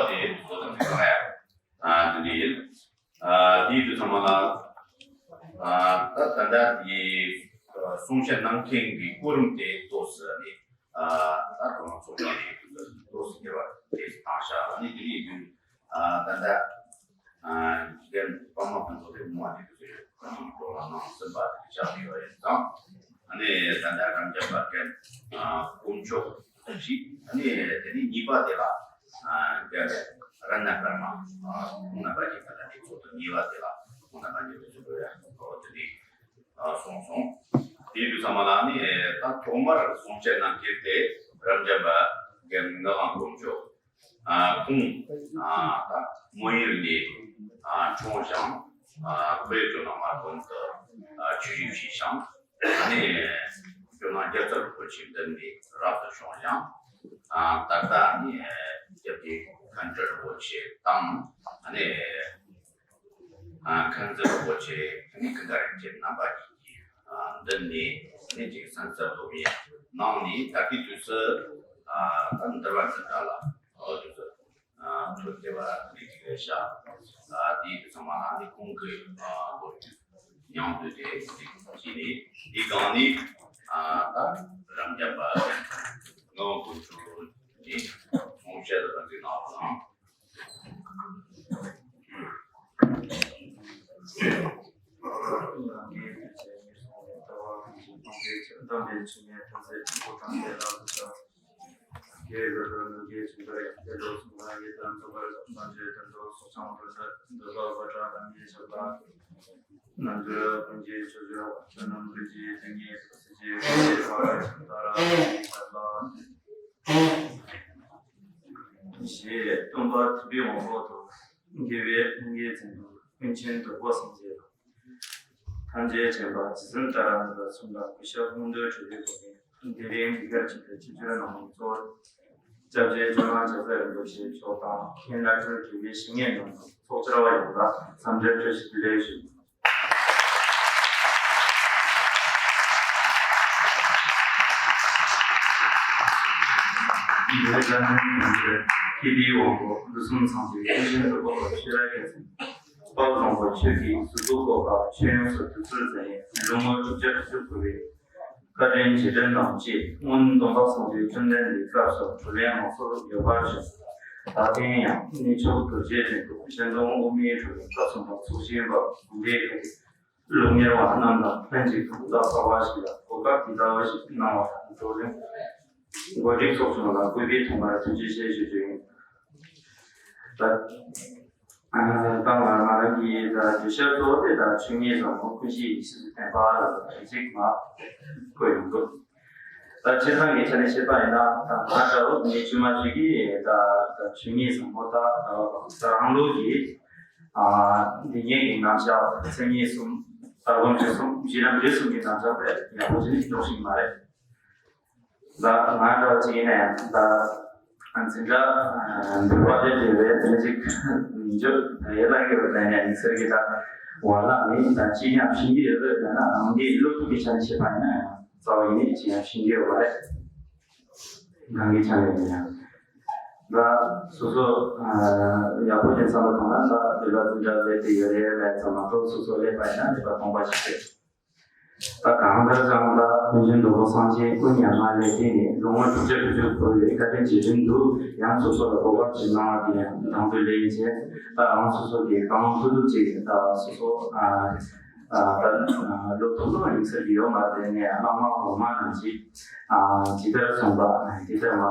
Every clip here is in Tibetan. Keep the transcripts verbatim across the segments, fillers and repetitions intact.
དེ་བཟོ་དང་གང་ཡང་དེ་འདྲ་ཡིན། དེའི་དུས་ཚང་མ་ལ་ད་ད་ལྟ་དེ་གསུང་བཤད་གནང་མཁན་གྱི་གོ་རིམ་དེ་ཏོག་ཙམ་ནི་ད་ཁོ་རང་ཚོགས་པ་ནས་ཏོག་ཙམ་འགྱུར་བ་དེ་བཏང་ཤག་ནི་དེ་ནས་དུས་ད་ལྟ་རྒན་པདྨ་ཕུན་ཚོགས་དེ་མོ་དེ་ཚོས་བགྲོ་གླེང་གནང་ཟིན་པ་དེ་ཆགས་ཡོད་ཡིན་ཙང་། ཨ་ནི་ད་ལྟ་རབ་འབྱམས་པ་རྒན་དཀོན་མཆོག་ཞིག་ཨ་ནི་དེ་ནས་གཉིས་པ་དེ་ལ་རྒན་རཏྣ་ཀརྨ་ཁོང་རྣམ་པ་གཉིས་ད་ལྟ་དེ་ཚོགས་འདུ་གཉིས་པ་དེ་ལ་ཁོང་རྣམ་པ་གཉིས་དེ་ཚོགས་འདུ་ཡ་དེ་ནས་གསུངས་སོང་། དེ་དུས་ཚང་མ་ལ་ནི་ད་ཐོག་མར་གསུང་བཤད་གནང་མཁན་དེ་རབ་འབྱམས་པ་རྒན་ངག་དབང་དཀོན་མཆོག་ཁོང་ད་མོན་ཡུལ་ནས་འཁྲུངས་ཤིང་ཁོའི་སྐྱོ་སྣང་མ་དགོན་དུ་ཆོས་ཞུགས་ཤིང་། ཨ་ནི་སྐྱོ་སྣང་རྒྱལ་ཚབ་རིན་པོ་ཆེའི་མདུན་ནས་རབ་ཏུ་བྱུང་ཞིང་། ད་ལྟ་ནི་སྐྱབས་རྗེ་མཁན་སྤྲུལ་རིན་པོ་ཆེ་དང་ཨ་ནི་མཁན་ཟུར་རིན་པོ་ཆེ་ཨ་ནི་ཀུན་དགའ་རིན་ཆེན་རྣམ་པ་གཉིས་ཀྱི་མདུན་ནས་ཨ་ནི་ཅིག་གསན་གསོལ་སློབ་གཉེར་གནང་ནས་ད་ལྟའི་དུས་སུ་ད་འདུལ་བ་འཛིན་གྲྭ་ལ་འོ་དུས་སུ། ཐུགས་བདེ་བ་ལེགས་ཤིག་རེད་ཤག་དེའི་དུས་ཚང་མ་ནི་ཁོང་གི་ལོ་རྒྱུས་ཉུང་དུ་དེ་གཅིག་བྱས་ནས་དེའི་སྒང་ནས་ད་རབ་འབྱམས་པ་ངག་དབང་དཀོན་མཆོག་གིས་གསུང་བཤད་དུ་གཟིགས་གནང་བ་དང་། ཞེས་སྟོན་པ་ཐུབ་པའི་དབང་པོ་དང་། དགེ་བའི་ལྷུན་གྱིས་མཚན་ཐོབ་ཀུན་མཁྱེན་རྡོ་རྗེ་སངས་རྒྱས་དང་། ཐམས་ཅད་མཁྱེན་པ་རྗེ་བཙུན་ཏཱ་ར་ཛྙཱ་ན་གསུམ་ལ་གུས་ཕྱག་སྔོན་འདོན་གྲོལ་བའི་སྒོ་ནས་དེ་རིང་འདི་གར་ཆིབས་པའི་ཆིབས་བསྒྱུར་གནང་མཁན་གཙོ་བོ་སྐྱབས་རྗེ་ཇོ་ནང་རྒྱལ་ཚབ་རིན་པོ་ཆེ་མཆོག་དང་། མཁན་སློབ་ཕྲུག་དགེ་བའི་བཤེས་གཉེན་རྣམས་དང་ཚོགས་བཅར་བ་ཡོངས་ལ་འཚམས་འདྲི་བཀྲ་ཤིས་བདེ་ལེགས་ཞུ། འདིར་བཅར་ནས་ཐུགས་རྗེ་ཐེག་པའི་དབང་པོ་དུས་གསུམ་སངས་རྒྱས་ཀུན་མཁྱེན་རྡོ་རྗེ་ཤེས་རབ་རྒྱལ་མཚན་དཔལ་བཟང་པོ་ཆོས་ཀྱི་གཟུགས་སྐུ་བཀོད་པ་ཆོས་དབྱིངས་སུ་བདུད་རྩིར་འཛིན། ལོ་ངོ་དྲུག་བརྒྱ་དྲུག་ཅུ་འཁོར་བའི་བཀའ་དྲིན་རྗེས་དྲན་དང་བཅས་སྔོན་སྟོན་པ་སངས་རྒྱས་བཅོམ་ལྡན་འདས་སྐབས་སུ་བགྲོ་གླེང་ལ་སོགས་ཡོད་པར་ཞུ། ད་ཐེངས་ཡང་གནས་མཆོག་རྡོ་རྗེ་གདན་དུ་གཞན་དོན་དབུ་མའི་བགྲོ་གླེང་སྐབས་གསུམ་པ་ཚོགས་བཞིན་པ་དགོན་སྡེའི་སློབ་གཉེར་བ་རྣམས་དང་ལྷན་ཅིག་ཏུ་ད་གསར་བ་ཞིག་ལ་གོ་སྐབས་འདི་ལྟ་བུ་ཞིག་གནང་བར་བགྲོ་གླེང་གོ་སྒྲིག་ཚོགས་ཆུང་ལ་གུས་པས་ཐུགས་ཁུར་ཐུགས་རྗེ་ཆེ་ཞུ་རྒྱུ་ཡིན། ད་ད་ང་རང་གི་ད་བརྗོད་བྱ་གཙོ་བོ་དེ་ད་ཆོས་ཉིད་ཟབ་མོ་ཀུན་གཞི་ཡེ་ཤེས་སུ་བསྟན་པ་ལ་ད་གཅིག་མ་བཀོད་ཡོང་གི། ད་སྤྱིར་བཏང་གི་ཆ་ནས་བཤད་པ་ཡིན་ན་ད་ང་འདྲ་བོ་ངས་ཆུང་མ་ཞིག་གིས་ད་ད་ཆོས་ཉིད་ཟབ་མོ་ད་ད་རང་ལུགས་ཀྱི་ཨ་འདི་ཉིད་ཀྱི་རྣམ་གཞག་མཚན་ཉིད་གསུམ་ད་སྒོམ་ཆེན་གསུམ་བཞི་རྣམ་འབྱེད་གསུམ་གྱི་རྣམ་གཞག་དེ་ཡག་པོ་ཅིག་འཇོག་ཤེས་ཀྱི་མ་རེད། ད་ང་འདྲ་བ་ཅིག་ཡིན་ན་ཡང་ད་འཛིན་གྲྭ་འདུལ་བ་ལས་འདྲ་བའི་དེ་འདྲ་ཅིག་འཇོག་ཡོད་ལ་ཡོད་པ་ཡིན་ན་ཡང་དམིགས་བསལ་གྱི་ད་བ་ལ་ནི་ད་ཅི་ཡང་ཤེས་ཀྱི་ཡོད་པ་ཡིན་ན་རང་གི་སློབ་ཕྲུག་གི་ཆ་ནས་བཤད་པ་ཡིན་ན་ཡང་རྩ་བ་ཡིན་ནས་ཅི་ཡང་ཤེས་ཀྱི་ཡོད་པ་རེད། གང་གི་ཆ་ནས་ཡིན་ཡང་། ད་སོ་སོ་ཡག་པོ་ཅིག་བསམ་བློ་བཏང་ན་ད་འདུལ་བ་འཛིན་གྲྭ་སླེབས་ཏེ་ཡོད་རེད་ལབ་ཙམ་མ་གཏོགས་སོ་སོ་སླེབས་པ་ཡིན་ན་སླེབས་པ་སྟོང་པ་ཞིག་རེད། ད་གང་ལྟར་ཀྱང་ད་ཀུན་མཁྱེན་རྡོ་རྗེ་སངས་རྒྱས་སྐུ་མྱ་ངན་ལས་འདས་ནས་ལོ་ངོ་དྲུག་བརྒྱ་དྲུག་ཅུ་འཁོར་བའི་བཀའ་དྲིན་རྗེས་དྲན་དུ་ཡང་སོ་སོ་ལ་གོ་སྐབས་ཅིག་གནང་བ་དེ་ཡང་དང་དུ་ལེན་བྱས། ད་རང་སོ་སོ་གི་གང་ཐུབ་ཐུབ་ཅིག་ད་སོ་སོ་ཨ་ཨ་ད་ལོ་ཐུང་ཐུང་ཡིན་ཟེར་གྱི་ཡོད་མ་རེད། ནས་བླ་མ་གོང་མ་རྣམས་ཀྱིས་ཨ་ཇི་ལྟར་གསུངས་པ་དེ་ལྟར་མ་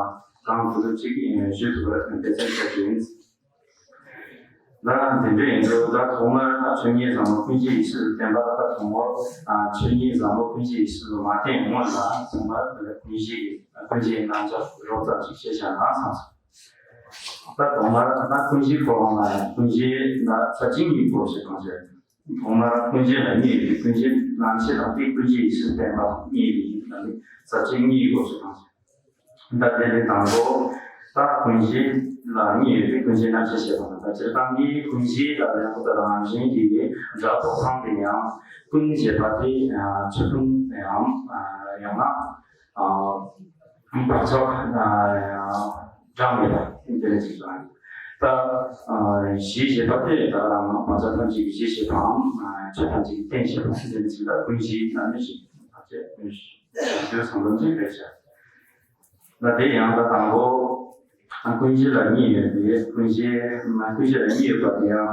གང་ཐུབ་ཐུབ་ཅིག་ཞུ་ཐུབ་པར་འབད་བརྩོན་བྱ་རྒྱུ་ཡིན། ད་དེ་འདྲ་ཡིན་དུས་ད་ཐོག་མར་ད་ཆོས་ཉིད་ཟབ་མོ་ཀུན་གཞི་ཡེ་ཤེས་སུ་བསྟན་པ་ད་ཐོག་མར་ཨ་ཆོས་ཉིད་ཟབ་མོ་ཀུན་གཞི་ཡེ་ཤེས་སུ་མ་བསྟན་སྔོན་ལ་ཐོག་མར་ཀུན་གཞི་ཀུན་གཞིའི་རྣམ་གཞག་རོབ་ཙམ་ཞིག་བཤད་བཞག་ན་བསམ་སོང་། ད་ཐོག་མར་ད་ཀུན་གཞིའི་སྐོར་ལ་ཡང་ཀུན་གཞི་ད་ས་བཅད་གཉིས་སྐོར་ཞིག་གང་བཤད། ཐོག་མར་ཀུན་གཞི་ལ་གཉིས་ཡོད་པའི་ཀུན་གཞི་རྣམ་ཤེས་དང་དེའི་ཀུན་གཞི་ཡེ་ཤེས་སུ་བསྟན་པ་གཉིས་ཡོད་པའི་ས་བཅད་གཉིས་སྐོར་ཞིག་གང་བཤད། ད་དེ་ནི་དང་པོ་ད་ཀུན་གཞི་ལ་གཉིས་ཡོད་པའི་ཀུན་གཞིའི་རྣམ་གཞག་བཤད་པ་ན། ད་སྤྱིར་བཏང་གི་ཀུན་གཞི་ལ་ཡང་ཁོ་ད་རང་བཞིན་གྱི་སྒྲ་ཐོག་ཚང་དེ་ཡང་ཀུན་ཞེས་པ་དེ་ཆོས་ཀུན་ཡང་ཡང་ན་བག་ཆགས་སྒྲ་མེད་པ་དེ་ལ་ཅིག་རང་། གཞི་ཞེས་པ་དེ་ད་ག་རང་བག་ཆགས་ཐམས་ཅད་ཀྱི་གཞི་ཞེས་པའམ་ཆོས་ཐམས་ཅད་ཀྱི་རྟེན་ཞེས་པ་སུ་དེ་ནི་ཅིག་ལ་ཀུན་གཞིའི་རྣམ་སྨིན་ཞེས་བག་ཆགས་ཀུན་གཞི་ཞེས་པ་དེ་སོང་ཙམ་ཅིག་རེད་ཤག་ད་དེ་ཡང་ད་དང་པོ་ཀུན་གཞི་ལ་གཉིས་ཡོད་དེ། ཀུན་གཞི་ཀུན་གཞི་ལ་གཉིས་ཡོད་པ་དེ་ཡང་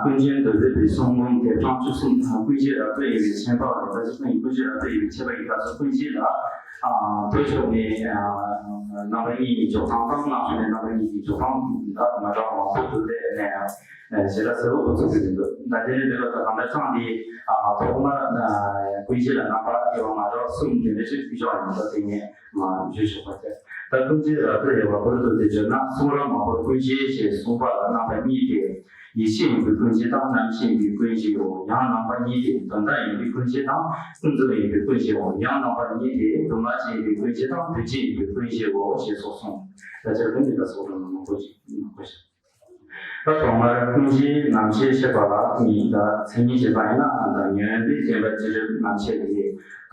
ཀུན་མཁྱེན་རྡོ་རྗེ་པའི་གསུང་འབུམ་དེབ་གྲངས་བཅུ་གསུམ། ཀུན་གཞི་རབ་ཏུ་དབྱེ་བའི་ཁྱད་འཕགས་ལས། ད་ཅི་ཀུན་གཞི་རབ་ཏུ་དབྱེ་བའི་ཁྱད་པར་གྱི་སྐབས་སུ་ཀུན་གཞི་ལ་ལྟོ་ཕྱོགས་ནས་རྣམ་པ་གཉིས་ཀྱི་འཇོག་སྟངས་དང་། སྣ་ཕྱོགས་ནས་རྣམ་པ་གཉིས་ཀྱི་འཇོག་སྟངས་ད་མ་འདྲ་བ་མང་པོ་འདུག་སྟེ་ནས་ཞེ་དྲག་གསལ་པོ་གོ་ཐུབ་ཀྱི་མི་འདུག་ད་དེ་ནས་འདི་ལ་ད་གང་འདྲ་ཚང་འདི་ཐོག་མར་ཀུན་གཞི་ལ་རྣམ་པ་དབྱེ་བ་མ་འདྲ་བ་གསུམ་དེ་འདྲ་ཞིག་འཇོག་ཡོང་ད་དེ་ངས་མ་ཞུས་ཆོག་པ་དེ། ད་ཀུན་གཞི་རབ་ཏུ་དབྱེ་བ་བོད་དུ་དེ་བརྗོད་ན། གསུང་རབ་མང་པོར་ཀུན་གཞི་ཞེས་གསུངས་པ་ལ་རྣམ་པ་གཉིས་ཏེ། ཡིད་ཆེས་ཡིན་པའི་ཀུན་གཞི་དང་རྣམ་ཤེས་ཡིན་པའི་ཀུན་གཞིའོ། ཡང་རྣམ་པ་གཉིས་ཏེ། དོན་དམ་ཡིན་པའི་ཀུན་གཞི་དང་ཀུན་རྫོབ་ཡིན་པའི་ཀུན་གཞིའོ། ཡང་རྣམ་པ་གཉིས་ཏེ། དུ་མ་ཅན་ཡིན་པའི་ཀུན་གཞི་དང་དུས་ཅན་ཡིན་པའི་ཀུན་གཞིའོ་ཞེས་སོགས་གསུངས། ད་ཅིར་ཀུན་གཞི་ལ་སོགས་པ་མང་པོ་ཅིག་གོ་ཤིང་། ད་ཐོག་མར་ཀུན་གཞིའི་རྣམ་བཤད་བཤད་པ་ལ་གཉིས། ད་མཚན་ཉིད་བཤད་པ་ཡིན་ན་ད་ཉོན་སྡེ་བརྟེན་པ་ཅི་རིགས་རྣམ་བཤད་དེ།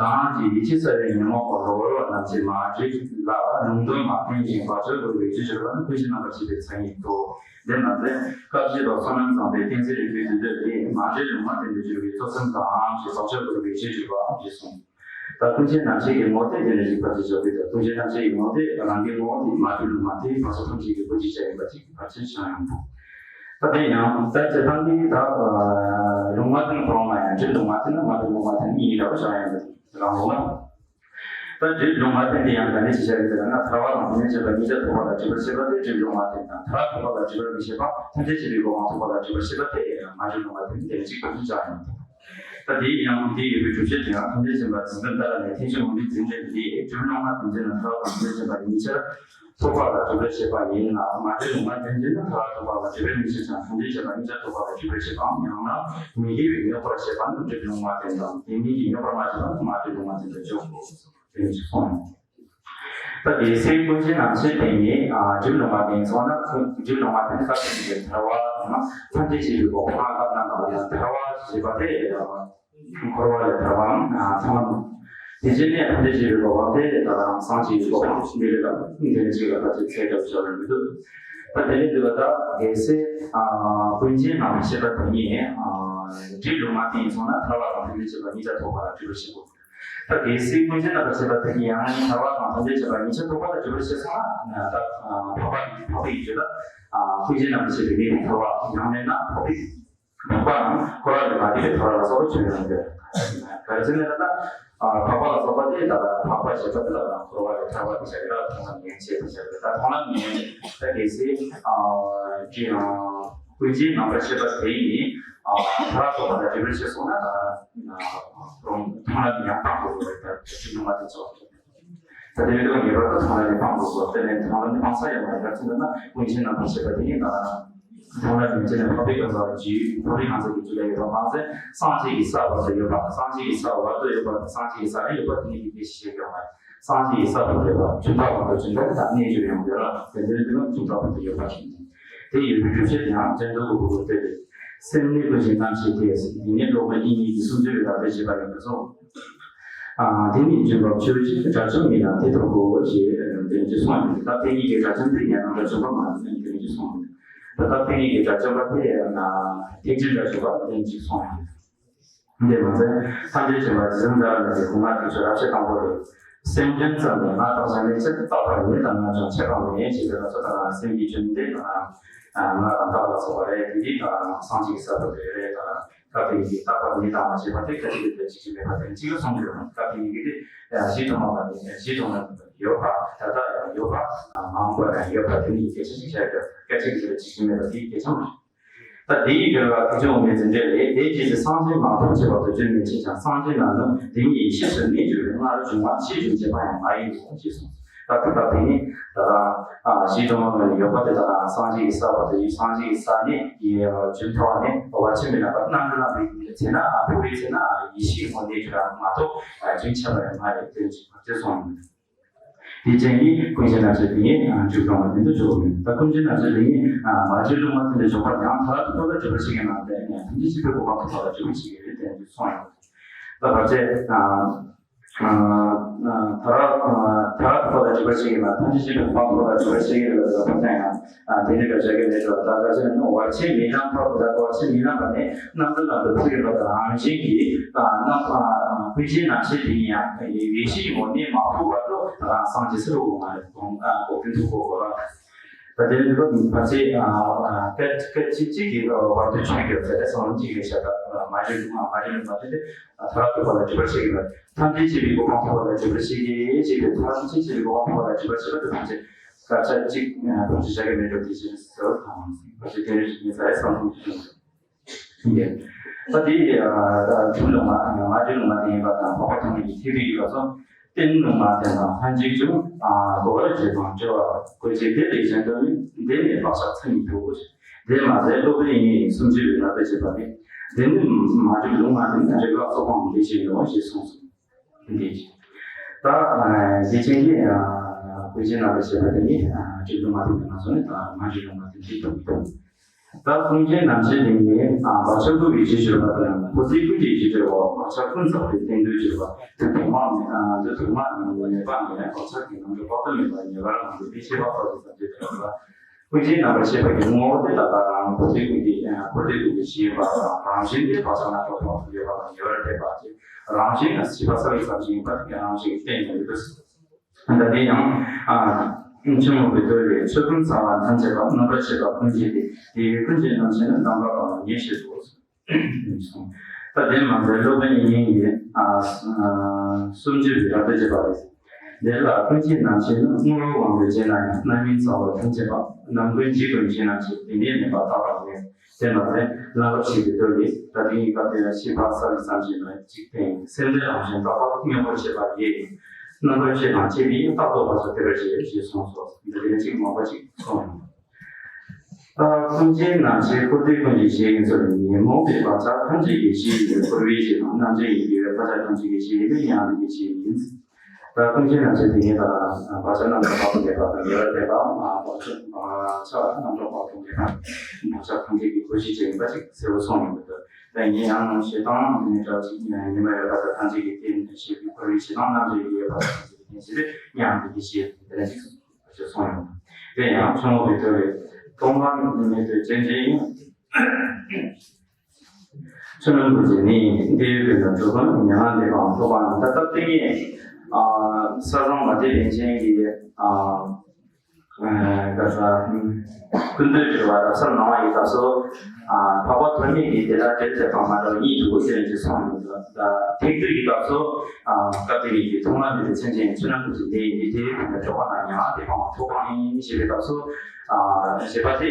གང་ཞིག་ཡིད་ཆེས་སོགས་པའི་ཉོན་མོངས་པ་རོ་བར་བ་རྣམས་ཀྱིས་མ་བསྒྲིབས་ལ་ལུང་དོན་མ་བསྟན་ཅིང་བག་ཆགས་བསྒོར་བའི་རྒྱུར་གྱུར་པ་ནི་ཀུན་གཞི་རྣམ་པར་ཤེས་པའི་མཚན་ཉིད་དོ། དེ་མ་ཟད་སྐབས་ཤིག་ལ་བསོད་ནམས་བཟང་པོའི་བསྟན་འཛིན་རིག་པའི་དུས་འདོད་དེ་མ་བསྒྲིབས་ལུང་མ་བསྟན་པའི་སྦྱོར་བའི་ཐོས་བསམ་དང་ཞེས་བག་ཆགས་བསྒོར་བའི་རྒྱུར་གྱུར་པའམ་ཞེས་གསུངས། ད་ཀུན་གཞིའི་རྣམ་བཤད་ཀྱི་ངོ་བོ་དེ་འདི་འདྲ་ཞིག་ཕར་ཕྱིན་བཞག་པའི་ད་ཀུན་གཞིའི་རྣམ་བཤད་ཀྱི་ངོ་བོ་དེ་རང་གི་ངོ་བོ་དེ་མ་བསྒྲིབས་ལུང་མ་བསྟན་བག་ཆགས་ཐམས་ཅད་ཀྱི་སྒོ་འབྱེད་བྱ་ཡིན་པ་ཅིག་ཕར་ཕྱིན་བྱ་ཡིན་པ། ད་དེ་ཡང་ད་སྤྱིར་བཏང་གི་ད་ལུང་མ་བསྟན་ཁོ་རང་ལ་ཡང་བསྒྲིབས་ལུང་མ་བསྟན་ན་མ་བསྒྲིབས་ལུང་མ་བསྟན་གཉིས་འདྲ་བོ་བྱ་ཡིན་པ་རང་ལུགས་ལ། ད་བསྒྲིབས་ལུང་མ་བསྟན་དེ་ཡང་ག་ནས་ཅི་བྱ་ཡིན་ཟེར་ན། ཐར་པ་དང་ཐམས་ཅད་མཁྱེན་པ་གཉིས་ཆར་ཐོབ་པ་ལ་སྒྲིབ་པར་བྱེད་པ་དེ་བསྒྲིབས་ལུང་མ་བསྟན་དང་། ཐར་པ་ཐོབ་པ་ལ་སྒྲིབ་པར་མི་བྱེད་པ་ཐམས་ཅད་མཁྱེན་པའི་གོ་འཕང་ཐོབ་པ་ལ་སྒྲིབ་པར་བྱེད་པ་དེ་ཡང་མ་བསྒྲིབས་ལུང་མ་བསྟན་དེ་ནི་གཅིག་པར་ཕྱིན་བྱ་ཡིན། ད་དེའི་ཡང་དེ་ཡོད་པའི་སྒྲུབ་བྱེད་དེ་ཡང་ཐམས་ཅད་མཁྱེན་པ་འཛིན་སྟངས་ལྟར་ནས་ཐེག་ཆེན་དབང་པོའི་འཛིན་གྲྭ་འདི་བསྒྲིབས་ལུང་མ་བསྟན་ན་ཐར་པ་དང་ཐམས་ཅད་མཁྱེན་པ་གཉིས་ཆར་ཐོབ་པ་ལ་སྒྲིབ་པར་བྱེད་པ་ཡིན་ལ། མ་བསྒྲིབས་ལུང་མ་བསྟན་ན་ཐར་པ་ཐོབ་པ་ལ་སྒྲིབ་པར་མི་བྱེད་ཅིང་ཐམས་ཅད་མཁྱེན་པ་གཉིས་ཆར་ཐོབ་པ་ལ་སྒྲིབ་པར་བྱེད་པའམ། ཡང་ན་མི་དགེ་བའི་རྙོག་པར་བྱེད་པ་ནི་བསྒྲིབས་ལུང་མ་བསྟན་དང་། དེ་མིན་གྱི་རྙོག་པར་མ་བྱེད་པ་ནི་མ་བསྒྲིབས་ལུང་མ་བསྟན་དུ་འཇོག་གོ། དེ་ནི་གསུངས་ཡོད། ད་དེའི་ཚེ་ཀུན་གཞིའི་རྣམ་བཤད་དེ་ཉིད་བསྒྲིབས་ལུང་མ་བསྟན་སོང་ན། བསྒྲིབས་ལུང་མ་བསྟན་སྐབས་དེ་ཉིད་ཐར་པ་ཐམས་ཅད་མཁྱེན་པའི་གོ་འཕང་ལ་བསྔགས་པ་ཡང་ཐར་པ་ཞེས་པ་དེ་འཁོར་བ་ལས་ཐར་པའམ་ཐར་པ་དང་། དེ་རྗེས་ནས་ཐམས་ཅད་མཁྱེན་པའི་གོ་འཕང་དེ་ད་ག་རང་སངས་རྒྱས་ཀྱི་གོ་འཕང་འདི་རེད་ལ། འདི་ནི་གཅིག་ལ་ཕར་ཕྱིན་ཚད་སྐབས་སྦྱོར་བར་མི་འདུག་ད་དེ་ནས་འདི་ལ་ད་གལ་སྲིད་ཀུན་གཞིའི་རྣམ་བཤད་པ་དེ་ཉིད་བསྒྲིབས་ལུང་མ་བསྟན་སོང་ན་ཐར་པ་དང་ཐམས་ཅད་མཁྱེན་པ་གཉིས་ཆར་ཐོབ་པ་ལ་སྒྲིབ་པར་བྱེད་དགོས། ད་གལ་སྲིད་ཀུན་གཞིའི་རྣམ་བཤད་པ་དེ་ཉིད་ཡང་ཐར་པ་དང་ཐམས་ཅད་མཁྱེན་པ་གཉིས་ཆར་ཐོབ་པ་ལ་སྒྲིབ་པར་བྱེད་སོང་ན། ད་འཕགས་པ་འཕགས་པའི་ཡིད་དཔྱོད་ལ་ཀུན་གཞིའི་རྣམ་བཤད་པའི་གནས་ཐར་པ། ཡང་མིན་ན་འཕགས་པའི་འཕགས་པའམ་འཁོར་བ་ལས་མ་འདས་པའི་ཐར་པ་ལ་སོགས་པ་ཆོས་ཡོང་གི། གལ་ཏེ་ན་ད་འཕགས་པ་ལ་སོགས་པ་དེ་ད་འཕགས་པ་ཞེས་པ་དེ་ལ་འཁོར་བ་ལས་ཐར་པ་དེ་བྱ་གི་ལ། མཐོང་ལམ་ཡན་ཆད་དེ་བྱ་གི་ལ། ད་མཐོང་ལམ་ཡན་ཆད་ད་གལ་སྲིད་ཀུན་གཞིའི་རྣམ་བཤད་པ་དེ་ཡིས་ཐར་པ་ཐོབ་པ་ལ་སྒྲིབ་པར་བྱས་སོང་ན། ད་རུང་མཐོང་ལམ་ཡང་སྤང་དགོས་རེད། ད་ཆོས་ཉམས་ལེན་ཚོགས། ད་དེ་ནས་དེ་ངེས་པར་དུ་མཐོང་ལམ་ནས་སྤང་དགོས་སོ། དེ་ནས་མཐོང་ལམ་ནས་སྤང་ས་ཡོད་མ་རེད། ག་རེ་ཟེར་ན་ཀུན་གཞིའི་རྣམ་བཤད་པ་དེ་ཡིན་ན། མཐོང་ལམ་ཡན་ཆད་ནས་འཕགས་པའི་གང་ཟག་རྒྱུད། འཕགས་པའི་གང་ཟག་གི་རྒྱུད་ལ་ཡོད་པ་མ་ཟད་སངས་རྒྱས་ཀྱི་ས་བར་དུ་ཡོད་པ། སངས་རྒྱས་ཀྱི་ས་བར་དུ་ཡོད་པ་དང་སངས་རྒྱས་ཀྱི་ས་ནས་ཡོད་པ་དེ་གཉིས་ཀྱི་སྐད་ཆ་བཤད་ཀྱང་མ་རེད། སངས་རྒྱས་ཀྱི་ས་བར་དུ་ཡོད་པ། ཀུན་རྫོབ་བར་དུ་ཀུན་རྫོབ་ད་གནས་གྱུར་ཡོང་གི་ར། དེ་འདྲའི་དེ་ནི་ཀུན་རྫོབ་བར་དུ་ཡོད་པ་ཞིག་ཡིན། དེ་ཡོད་པའི་སྒྲུབ་བྱེད་དེའང་སྤྱན་སྟོབས་ཀྱི་སྒོ་ལས་བལྟས་ཏེ། སེམས་ནི་ཀུན་གཞིའི་རྣམ་ཤེས་ཏེ། ཡིད་ནི་གློག་པ་དབྱིངས་ཉིད་ཀྱི་སུམ་ཅུ་པའི་རབ་ཏུ་ཕྱེ་བ་ཡིན་པས་སོ། ཨ་དེ་ནི་རྗེ་འབབ་ཆོས་ཀྱི་དགྲ་བཅོམ་ཡིན་ལ་དེ་ཐོབ་བོ་ཞེས་དེ་ནི་ཅི་གསུངས་ཡོད། ད་དེ་ཉིད་ཀྱི་དགྲ་བཅོམ་དེ་ཉན་རང་དགྲ་བཅོམ་པ་མ་ཡིན་དེ་ནི་ཅི་གསུངས་ཡོད། ད་ད་དེ་ཉིད་ཀྱི་དགྲ་བཅོམ་པ་དེ་ཐེག་ཆེན་དགྲ་བཅོམ་པ་དེ་ནི་ཅི་གསུངས་ཡོད། འདི་མ་ཚད་ཐམས་ཅད་མཁྱེན་པ་རྗེ་བཙུན་ཏཱ་ར་ནི་གི་སྐུ་ལྔ་དེ་ཚོ་རབ་བྱེད་དང་པོ་རེད། སེམས་ཅན་ཙམ་ནི་ང་དང་གཞན་ལས་ཆེར་བརྟགས་པར་ངེས་དང་ང་ཅང་ཆེ་བ་མེད་ཅེས་པའི་ལ་སོགས་དང་། སེམས་ཀྱི་རྒྱུ་འདི་དང་ང་དང་བདག་ལ་སོགས་པ་རེད། དེ་དེ་དང་སངས་རྒྱས་ཀྱི་ས་བོན་དེ་རེད་དང་། སྐབས་དེ་ཉིད་ཀྱི་བརྟག་པར་ངེས་དང་མ་བྱས་པ་དེ་སྐད་ཅིག་ལས་ཅིག་ཅིག་མེད་པ་དེ་གཅིག་ལ་གསུངས་ཡོད། སྐབས་དེ་ཉིད་ཀྱི་དེ་གཞི་དུ་མ་པ་ནི་གཞི་དུ་མ་ཡོད་པ། ད་ལྟ་ཡང་ཡོད་པ། མ་འོངས་པ་ཡང་ཡོད་པ། དེ་ཉིད་ཀྱི་སྐད་ཆ་ཅིག་བཤད་ཀྱང་སྐད་ཅིག་ལས་ཅིག་ཅིག་མེད་པ་དེའི་སྐད་ཆ་མ་རེད། ད་དེའི་འགྲེལ་པ་ཐེག་ཆེན་དབུ་མའི་འཛིན་གྲྭ་ལས། དེའི་རྗེས་སུ་སངས་རྒྱས་མ་ཐོབ་ཀྱི་བར་དུ་རྒྱུན་མི་འཆད་ཅིང་། སངས་རྒྱས་ལ་ནི་དེ་ཉིད་ཡེ་ཤེས་སུ་གནས་གྱུར་པས། སྔར་བྱུང་བ་ཕྱིས་འབྱུང་བྱེད་པ་ཡང་མ་ཡིན་ནོ་ཞེས་གསུངས། ད་ཐུགས་ད་དེ་ནི་ད་ག་ཨ་གཞི་དུ་མ་པ་ནི་ཡོད་པ་དེ་ད་ག་སངས་རྒྱས་ཀྱི་ས་བར་དུ་ཡོད། སངས་རྒྱས་ཀྱི་ས་ནས་རྒྱུན་མཐའ་བ་ནས་བར་ཆད་མེད་ན་པ་རྣམ་གྲོལ་ལ་འཕོ་བའི་ཚེ་ན་འཕོ་བའི་ཚེ་ན་ཡེ་ཤེས་ངོ་གནས་གྱུར་པ་མ་གཏོགས་རྒྱུན་ཆད་པ་ཡང་མ་རེད། དེ་ནི་ཅིག་ཅེས་གསུངས། དེ་ཅན་གྱི་ཀུན་གཞི་རྣམ་བཤད་དེ་ཉིད་འཇུག་སྟངས་ལ་དེ་འདྲ་འཇོག་མིན། ད་ཀུན་གཞི་རྣམ་བཤད་དེ་ཉིད་མ་བྱས་ལུང་མ་བསྟན་པའི་འཇོག་པ་དེའང་ཐར་པ་ཐོབ་པ་ལ་སྒྲིབ་པར་བྱེད་མཁན་མ་རེད། ཐམས་ཅད་མཁྱེན་པའི་གོ་འཕང་ཐོབ་པ་ལ་སྒྲིབ་པར་བྱེད་ཀྱི་རེད། དེ་འདྲ་གསུངས་ཡོད། ད་བར་ཆད་ ཐར་པ་ཐར་པ་ཐོབ་པ་ལ་སྒྲིབ་པར་བྱེད་ཀྱི་མེད། ཐམས་ཅད་མཁྱེན་པའི་གོ་འཕང་ཐོབ་པ་ལ་སྒྲིབ་པར་བྱེད་ཀྱི་ཡོད་པའི་ཕོ་ཚན་ཡང་དེ་འདྲ་བྱ་གི་མེད་འགྲོ། ད་ག་ཅི་ན་བར་ཆད་མི་ལང་ཐོབ་པ་དང་བར་ཆད་མི་ལང་བ་ནི་རྣམ་ཀུན་ལ་འདུ་ཚུལ་ཡོད་པ་དང་རང་བཞིན་གྱིས་རྣམ་ཀུན་གཞི་རྣམ་ཤེས་དེ་ཡང་ཡེ་ཤེས་ཀྱི་ངོ་ནས་མ་འཕོ་བར་དུ་རང་སངས་རྒྱས་སུ་འགྲོ་དགོས་མ་རེད། གོང་གོང་དུ་འདུག་གོ་ར། ད་དེ་ནི་བར་ཆད་སྐད་སྐད་ཅིག་གཅིག་གི་བར་དུ་ཆོད་ཀྱི་ཡོད་ཚད་དེ་སོང་གཅིག་ལས་བཤད་པ་མ་རིག་མ་མ་རིག་མ་དེ་དེ་ཐར་པ་ཐོབ་པ་ལ་སྒྲིབ་པར་བྱེད་ཀྱི་མེད། ཐམས་ཅད་མཁྱེན་པའི་གོ་འཕང་ཐོབ་པ་ལ་སྒྲིབ་པར་བྱེད་ཀྱི་ཞེས་པའི་ཐམས་ཅད་མཁྱེན་པའི་གོ་འཕང་ཐོབ་པ་ལ་སྒྲིབ་པར་བྱེད་པ་དེ་ཐམས་ཅད་སྐད་ཆ་གཅིག་ཐམས་ཅད་བྱ་གི་མེད་འགྲོ། དེ་བཞིན་ཟེར་བ་དང་བར་ཆད་དེ་ནི་ཉེ་ས་ཡི་སང་ཐོང་གི་ཡོད། ད་དེ་ད་ཐུན་ལུང་མ་ང་ཚོའི་ལུང་མ་དེ་ཡིན་པ་དང་འཕགས་པ་ཐོན་མི་གི་ཐེག་པའི་ཡུལ་ལ་སོང་། རྟེན་ལུང་མ་དེ་དང་ལྷན་ཅིག་ཏུ་གོ་བར་བྱེད་དང་སྤྱོད་པ་དགོས་ཀྱི་དེ་ལས་གཞན་དུ་ནི་འདི་ནི་བག་ཆགས་མཚན་ཉིད་དུ། དེ་མ་ཟད་སློབ་དཔོན་དབྱིག་གཉེན་སུམ་ཅུ་པའི་ལ་དུ་བྱེད་པ་ནི་འདི་ནི་མ་གྲུབ་ལུང་མ་དེ་ནི་རིགས་ལ་སོགས་པའང་འདི་བཞིན་ནོ་ཞེས་གསུངས་སོ། འདི་ད་དེ་ཅན་གྱི་དགོས་ཀྱི་རྣམ་པར་བཤད་པ་དེ་ནི་གྲུབ་ལུང་མ་དེ་ནི་མ་སོང་ནས་ད་མ་གྲུབ་ལུང་མ་དེ་འདི་དང་དུ། ད་ཀུན་མཁྱེན་རྣམ་བཤད་དེ་ནི་བག་ཆགས་ལྡོག་པའི་རྒྱུར་གྱུར་པ་དང་འཁོར་འདས་ཀུན་གྱི་རྒྱུར་གྱུར་པ། བག་ཆགས་ཀུན་ཟད་པའི་རྟེན་འབྲེལ་གྱུར་པ། དུག་དུག་མ་མེད་དུག་དུག་མ་མེད་པ་ནི་བག་ཆགས་ཀྱི་རྣམ་གྲངས་དཔག་ཏུ་མེད་པ་ཉེ་བར་སྣང་དུ་ཤེས་པ་སོགས་ཀྱི་སངས་རྒྱས་དེ་ལ། ཀུན་མཁྱེན་རྣམ་པར་ཤེས་པ་གི་ངོ་བོ་དེ་ལ་ད་རང་འཁོར་འདས་ཀུན་གྱི་འཁོར་འདས་ཀུན་གྱི་གཞི་ཡིན་པ་དང་རང་བཞིན་དེ་བག་ཆགས་རྣམ་གྲངས་དཔག་ཏུ་མེད་པ་དང་ཉེ་བར་འབྲེལ་པ་སྟེ། རང་བཞིན་ལ་ཤེས་པ་གསལ་བའི་ཙམ་ཞིག་ཡིན་པ་དེ་གི་རང་བཞིན་གྱི་རྟེན་ཡིན་པས། ད་དེ་ཡང་། ཨ། ཆུ་མོ་བི་ཏོ་ལས་ཆོས་ཀུན་ཚང་བ་ཐམས་ཅད་པ་རྣམ་པར་ཤེས་པ་ཀུན་གྱི་དེ། དེ་ཡི་ཀུན་གྱི་རྣམ་ཤེས་ནི་རྣམ་པར་དག་པ་ཉིད་ཞེས་སོ། ད་དེ་མ་ཟད་སློབ་དཔོན་དབྱིག་གཉེན་གྱིས། ཨ། སུམ་ཅུ་པའི་རབ་ཏུ་བྱེད་པ་རེད། དེ་ལ་ཀུན་གྱི་རྣམ་ཤེས་ནི་དངོས་པོའི་དབང་དུ་བྱས་ན་ཡང་རྣམ་སྨིན་ཚང་བ་ཐམས་ཅད་པ་རྣམ་ཀུན་འཇིག་ཏུ་འཇིག་རྣམ་ཤེས་དེ་ནས་མེད་པ་རྟག་པར་མེད། དེ་མ་ཟད་རྣམ་པར་ཤེས་པའི་དོན་ལས་ད་དེའི་སྐབས་དེ་ལ་ཤེས་པ་གསལ་བའི་ཙམ་ཞིག་ལ་གཅིག་བསྟན། སེམས་ལས་རང་བཞིན་རྟག་པར་མངོན་པར་བྱེད་པ་ཡིས། རྣམ་པར་ཤེས་དང་བཅས་པས་རྟག་ཏུ་བག་ཆགས་དེ་ལྟར་བྱེད་ཅེས་གསུངས་སོ། འདི་ལས་གཅིག་མང་པོ་གཅིག་གསུངས། ད་ཀུན་མཁྱེན་རྣམ་བཤད་འཁོར་འདས་ཀུན་གྱི་གཞི་ཡིན་ཚུལ་ཉོན་མོངས་པའི་བག་ཆགས་ཐམས་ཅད་ཀྱི་གཞི་ཡིན་པས་འཁོར་བའི་གཞི་དང་རྣམ་བཅད་ཡིན་པས་བག་ཆགས་ཐམས་ཅད་ཀྱི་གཞི་ཡིན་པས་མྱང་འདས་ཀྱི་གཞི་ཡིན། ད་ཀུན་མཁྱེན་རྣམ་བཤད་དེ་ཉིད་ལ་བག་ཆགས་རྣམ་གྲངས་དཔག་ཏུ་མེད་པ་དང་ཉེ་བར་འབྲེལ་པ། བག་ཆགས་རྣམ་གྲངས་དཔག་ཏུ་མེད་པ། བག་ཆགས་ཐམས་ཅད་ཀྱི་འཁོར་གཞི་ཅན་ཡིན་པ་ཅིག་གསལ་པོ་གསུངས་ཡོད་པ་དང་། ད་ཡིན་ཡང་ཞེ་སྡང་ནི་འདྲ་ཅིག་ཉོན་མོངས་པའི་བག་ཆགས་ཐམས་ཅད་ཀྱི་རྟེན་ཞེས་པའི་འཁོར་བའི་ཞེ་སྡང་རྣམ་འདྲེས་ཡོད་པ་ཐམས་ཅད་ཀྱི་རྟེན་ཞེས་པའི་མྱང་འདས་ཀྱི་གཞི་དེ་ལ་ཅིག་གསུངས་ཡོད། དེ་ཡང་ཆུ་མོ་བི་ཏོ་ལས་སྟོང་པ་ཉིད་དུ་བྱེད་ཅིང་། ཆུ་རྣམས་ཀུན་གྱི་ནི་འདི་ཡོད་པའི་ན་གྲུབ་པ་མྱ་ངན་འདས་པའང་ཐོབ་པ་ནི། ད་སྟབས་བདེ་ངེས་ས་བཟང་མ་དེ་ལན་ཅན་གྱི་ག་ས་ཀུན་འདུས་སྒྲིབ་པ་རབ་གསལ་སྣང་བ་ཡི་སྐབས་སུ་འཕགས་པ་ཐོན་མི་གི་དེ་ལ་འབྲེལ་ཚད་དང་མ་འདྲ་བ་གཉིས་འདུག་ཟེར་གྱི་གསུངས་ཡོད། ད་ཐེག་བསྡུས་ཀྱི་སྐབས་སུ་སྟབས་བདེ་ངེས་ཀྱི་ཐོག་མ་མེད་པའི་སེམས་ཅན་ཆུ་རྣམས་ཀུན་གྱི་ནི་འདི་དེ་ཡོད་པའི་ན་གྲུབ་པ་དང་མྱ་ངན་འདས་པའང་ཐོབ་པ་ཡིན་ཞེས་པའི་སྐབས་སུ། ཞེས་པ་དེ་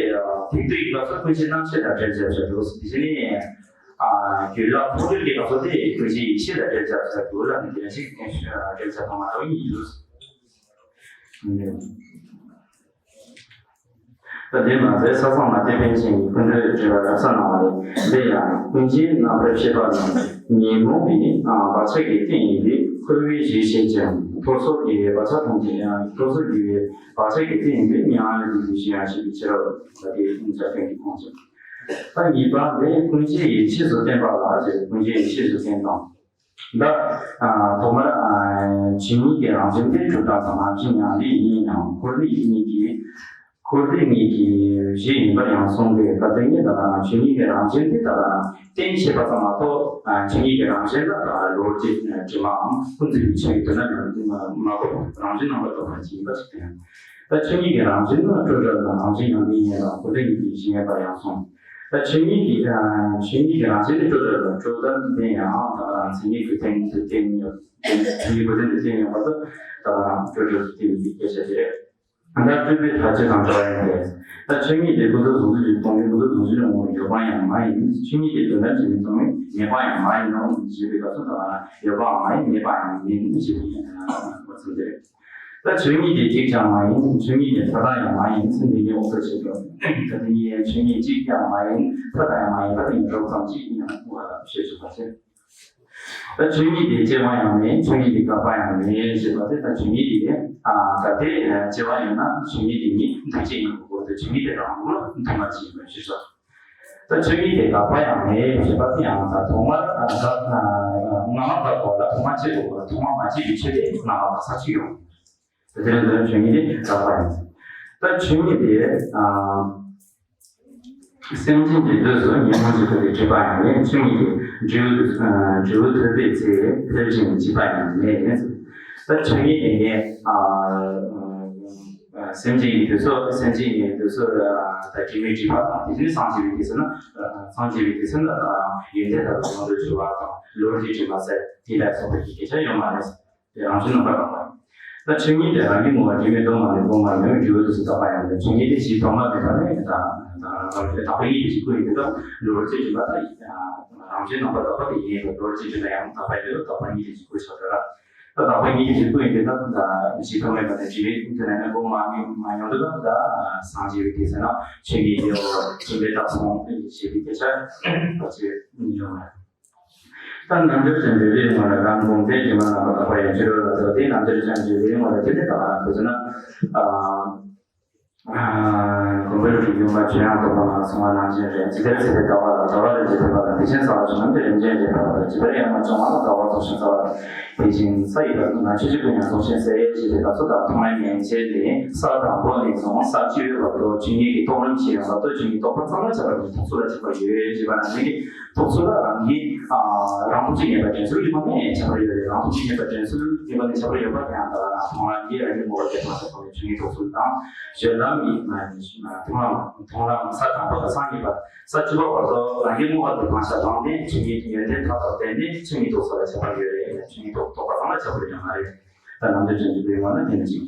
ཐེག་བསྡུས་ཀྱི་སྐབས་སུ་ཀུན་གཞི་རྣམ་ཤེས་དང་འབྲེལ་བྱས་པ་འདུག་དེ་བཞིན་ནི། རྒྱུད་ལ་འཕོ་འགྱུར་གྱི་སྐབས་སུ་དེ་ཀུན་གཞི་ཡེ་ཤེས་དང་འབྲེལ་བྱས་པ་འདུག་ལ་ནི་དེ་ཞིག་འབྲེལ་བྱས་པ་མ་གཏོགས་ཡིན་འདུག་ད་དེ་མ་ཟད་ས་བཟང་མ་དེ་པཎ་ཆེན་གྱི་ཀུན་འདུས་སྒྲིབ་པ་རབ་གསལ་སྣང་བ་ལས། འདི་ཡང་ཀུན་གཞི་རྣམ་པར་ཤེས་པ་རྣམས་ཉོན་མོངས་པའི་བག་ཆགས་ཀྱི་རྟེན་ཡིན་པས་འཁོར་བའི་གཞི་ཞེས་ཀྱང་ཐོབ་ཚོགས་དགེ་བའི་བག་ཆགས་ཐམས་ཅད་ཡང་ཐོབ་ཚོགས་དགེ་བའི་བག་ཆགས་ཀྱི་རྟེན་ཡིན་པས་མྱ་ངན་ལས་འདས་པའི་གཞི་ཡང་ཞེས་པའི་ཕྱིར་རོ། ད་དེ་ཀུན་གཞི་རྟེན་གྱི་ཁོངས་སུ། ད་གཉིས་པ་ནི་ཀུན་གཞི་ཡེ་ཤེས་སུ་བསྟན་པ་ལ་ཞེས། ཀུན་གཞི་ཡེ་ཤེས་སུ་བསྟན་དང་། ད་ཐོག་མར་ཆོས་ཉིད་ཀྱི་རང་བཞིན་དེ་གྲུབ་མཐའ་དང་རང་བཞིན་མྱང་འདས་ཡིན་ཡང་འཁོར་འདས་གཉིས་ཀྱི་འཁོར་འདས་གཉིས་ཀྱི་གཞི་ཡིན་པར་ཡང་གསུངས་ཏེ། སྐབས་དེ་ཉིད་ད་ལྟ་ཆོས་ཉིད་ཀྱི་རང་བཞིན་དེ་ད་ལྟ་རྟེན་བྱེད་པ་ཙམ་མ་གཏོགས་ཆོས་ཉིད་ཀྱི་རང་བཞིན་ལ་ད་ལྟ་ལོག་རྗེས་དྲི་མའམ་ཀུན་རྫོབ་ཀྱི་ཆོས་ཀྱི་དོན་ལ་མ་གཏོགས་རང་བཞིན་རྣམ་པར་དག་པ་ཅིག་ཡིན་པ་ཞིག་སྟོན། ད་ཆོས་ཉིད་ཀྱི་རང་བཞིན་ནི་སྤྲོས་བྲལ་དང་རང་བཞིན་མྱང་འདས་ཡིན་ལ་འཁོར་འདས་གཉིས་ཀྱི་གཞི་ཡིན་པར་ཡང་གསུངས། ད་ཆོས་ཉིད་ཀྱི་ཆོས་ཉིད་ཀྱི་རང་བཞིན་ནི་སྤྲོས་བྲལ་དང་སྤྲོས་བྲལ་དུ་བསྟན་ཡང་ད་མཚན་ཉིད་ཀྱི་རྟེན་དུ་བསྟན་ཡོད། མཚན་ཉིད་ཀྱི་རྟེན་དུ་བསྟན་ཡོད་པ་དེ་ད་སྤྲོས་བྲལ་དུ་བསྟན་པའི་སྐད་ཆ་དེ་རེད། ད་སྤྲོས་པའི་མཐའ་ཅི་དང་བྲལ་བ་ཡིན་ཏེ། ད་ཆོས་ཉིད་དེ་ཀུན་རྫོབ་གཟུགས་འཛིན་གྱིས་སྟོང་པས་ཀུན་རྫོབ་གཟུགས་འཛིན་ངོ་བོར་ཡོད་པ་ཡང་མ་ཡིན། ཆོས་ཉིད་དེ་དོན་དམ་བྱེད་མིན་སྟོང་པས་མེད་པ་ཡང་མ་ཡིན་ནོ་ཞེས་པའི་སྐབས་སུ་ད་ཡོད་པའང་མ་ཡིན་མེད་པ་ཡང་མིན་ཞེས་པའི་ངོ་ཚུལ་དེ་རེད། ད་ཆོས་ཉིད་དེ་གཅིག་ཀྱང་མ་ཡིན། ཆོས་ཉིད་དེ་མཐའ་དག་ཡང་མ་ཡིན། ཚུལ་འདི་ཉིད་འོག་ཏུ་བྱས་ཏེ། ད་དེ་ཉིད་ཡང་ཆོས་ཉིད་གཅིག་ཀྱང་མ་ཡིན། མཐའ་དག་ཡང་མ་ཡིན་པ་དེ་ཉིད་རོབ་ཙམ་གཅིག་ཡིན་ཡང་བཤད་ཆོག་པ་བྱེད། ད་ཆོས་ཉིད་དེ་སྐྱེ་བ་ཡང་མེད། ཆོས་ཉིད་དེ་འགག་པ་ཡང་མེད་ཞེས་པ་དེ། ད་ཆོས་ཉིད་དེ་ཨ་གལ་ཏེ་སྐྱེ་བ་ཡོད་ན་ཆོས་ཉིད་དེ་ཉིད་འདུས་བྱས་ཡིན་པའི་སྐོར་དུ་ཆོས་ཉིད་དེ་རང་ལུགས་ལ་འདུས་མ་བྱས་ཡིན་པའི་ཕྱིར་སོ། ད་ཆོས་ཉིད་དེ་དགག་པ་ཡང་མེད་ཞེས་པ་དེ་ཡང་ད་ཐོག་མར་དགག་སྔ་མ་དགག་པ་ལ་ཐོག་མ་བྱེད་དགོས་པ། ཐོག་མ་མ་བྱེད་པའི་ཆོས་དེ་སྔ་མ་དགག་ས་ཅིག་ཡོང་། དེ་ལས་འདིར་ཆོས་ཉིད་དེ་དགག་པ་ཡིན། ད་ཆོས་ཉིད་དེ་སེམས་ཅན་གྱི་དུས་སུ་ཉོན་མོངས་ཀྱི་ཁུར་དེ་སྒྲིབ་པ་ཡང་མེད། ཆོས་ཉིད་དེ་འབྲས་བུ་འབྲས་བུ་ཐོབ་པའི་ཚེ་འཕེལ་ཞིང་འཇིག་པ་ཡང་མེད། ད་ཆོས་ཉིད་དེ་ངས་སེམས་ཅན་གྱི་དུས་སུ་སེམས་ཅན་གྱི་དུས་སུ་ད་སྒྲིབ་མེད་སྒྲིབ་པ་དང་དེ་ནི་སངས་རྒྱས་པའི་དུས་སུ་ན་སངས་རྒྱས་པའི་དུས་སུ་ན་ཡོན་ཏན་དང་ཡོངས་སུ་གྱུར་པ་དང་བློ་གྲོས་དྲན་པ་ཟེར་དེ་ལ་སོགས་པའི་སྐད་ཆ་ཡོད་མ་རེད། དེ་རང་བཞིན་རྣམ་པར་དག་པ། ད་ཆོས་ཉིད་དེ་རང་གི་ངོ་བོ་དྲི་མེད་སྟོང་པ་ལས་སྤོང་བ་ཡང་མེད་པའི་འབྲས་བུ་དུས་སུ་དག་པ་ཡང་མེད། ཆོས་ཉིད་དེ་གཞི་ཐོག་མ་མེད་པ་ནི་ད་རང་རང་བཞིན་དག་པའི་ཡིད་ཀྱི་སྐུ་ཡིན་དེ་དག་བློ་གྲོས་དྲན་པ་དང་རང་བཞིན་རྣམ་པར་དག་པ་དེ་ཡིན་པས་བློ་གྲོས་དྲན་པ་ཡང་དག་པ་ཡིན་དུས་དག་པ་ཉིད་ཀྱི་སྐུ་ཆགས་ཡོད་ར། ད་དག་པ་ཉིད་ཀྱི་སྐུ་ཡིན་དེ་དག་གཞི་ཐོག་མེད་པ་དང་དྲི་མེད་དེ་ན་ནི་སྤོང་བ་མེད་མ་ཡོང་དུས་ད་སངས་རྒྱས་པའི་དུས་སུ་ན་ཆོས་ཉིད་དེ་འོ་དྲན་པས་དག་སོང་ཞེས་པའི་སྐད་ཆ་བ་ཅི་ཡོང་བ། ད་རྣལ་འབྱོར་ཅན་གྱི་ལུས་ངོ་ལ་རང་དགོངས་ཏེ་དྲི་མ་རྣམ་པར་དག་པ་ཡང་ཕྱི་རོལ་ལ་སོགས་ཏེ་རྣལ་འབྱོར་ཅན་གྱི་ལུས་ངོ་ལ་དེ་ནི་དག་པ་ཁོ་ཚོ་ན། ཀུན་པོའི་ལུགས་ཀྱི་ཡུམ་པ་ཆོས་དབྱིངས་རྟོགས་པ་ལ་སོང་བ་ནང་བཞིན་རེད། ཇི་ལྟར་སྲིད་པའི་ཟླ་བ་ལ་ཟླ་བ་རེ་བཞིན་འཕེལ་བ་དང་། དེ་བཞིན་ས་ལ་བྱུང་རྣམས་ཀྱི་རིམ་བྱོན་རེ་འཕེལ་བ་དང་། ཇི་ལྟར་ཡར་མར་བྱུང་བ་ལ་ཟླ་བ་རྫོགས་ཤིང་གསལ་བ་དང་། དེ་བཞིན་ས་ཡི་བར་དུ་ན་ཆོས་ཀྱི་སྐུ་ཡང་རྫོགས་ཤིང་གསལ་ཞེས་པའི་སྐབས་སུ་ད་མཐོང་ལམ་མན་ཆད་ནས་ས་དང་པོ་ནས་བཟུང་ས་བཅུ་པའི་བར་དུ་ཆོས་ཉིད་ཀྱི་རྟོགས་ལམ་ཞེས་ཡང་བར་དུ་ཆོས་ཉིད་རྟོགས་པ་ཙམ་ལ་ཁྱབ་པར་ཐོབ་ཚུལ་ལ་ཁྱབ་པར་ཡོད་ཅེས་པ་ནི་རྟོགས་ཚུལ་ལ་རང་གི་རང་ཐོག་ཅིག་ངེས་པ་དྲན་ཚུལ་ཡོད་པ་ནས་ཁྱབ་པར་ཡོད་རེད། རང་ཐོག་ཅིག་ངེས་པ་དྲན་ཚུལ་ཡོད་པ་ནས་ཁྱབ་པར་ཡོད་པ་དེ་ཡང་ད་ལ་མཐོང་ལམ་གྱི་རང་གི་ངོ་བོ་དེ་མ་ཐོབ་པ་ནས་ཆོས་ཉིད་རྟོགས་ཚུལ་དང་། སྤྱོད་ལམ་གྱི་མཐོང་ལམ་མཐོང་ལམ་ས་དང་པོ་དང་ས་གཉིས་པ། ས་བཅུ་པ་བར་དུ་རང་གི་མངོན་པར་འདུ་ཤེས་བླངས་ཏེ་ཆོས་ཉིད་ཀྱི་ཡོན་ཏན་མཐའ་དག་བསྟན་ཏེ་ཆོས་ཉིད་རྟོགས་ས་ལ་ཁྱབ་པ་ཡོད་རེད། ཆོས་ཉིད་རྟོགས་རྟོགས་པ་ཙམ་ལ་ཁྱབ་པ་ཡོད་མ་རེད། ད་རྣལ་འབྱོར་ཅན་གྱི་ལུས་ངོ་ལ་དེ་འདྲ་ཅིག་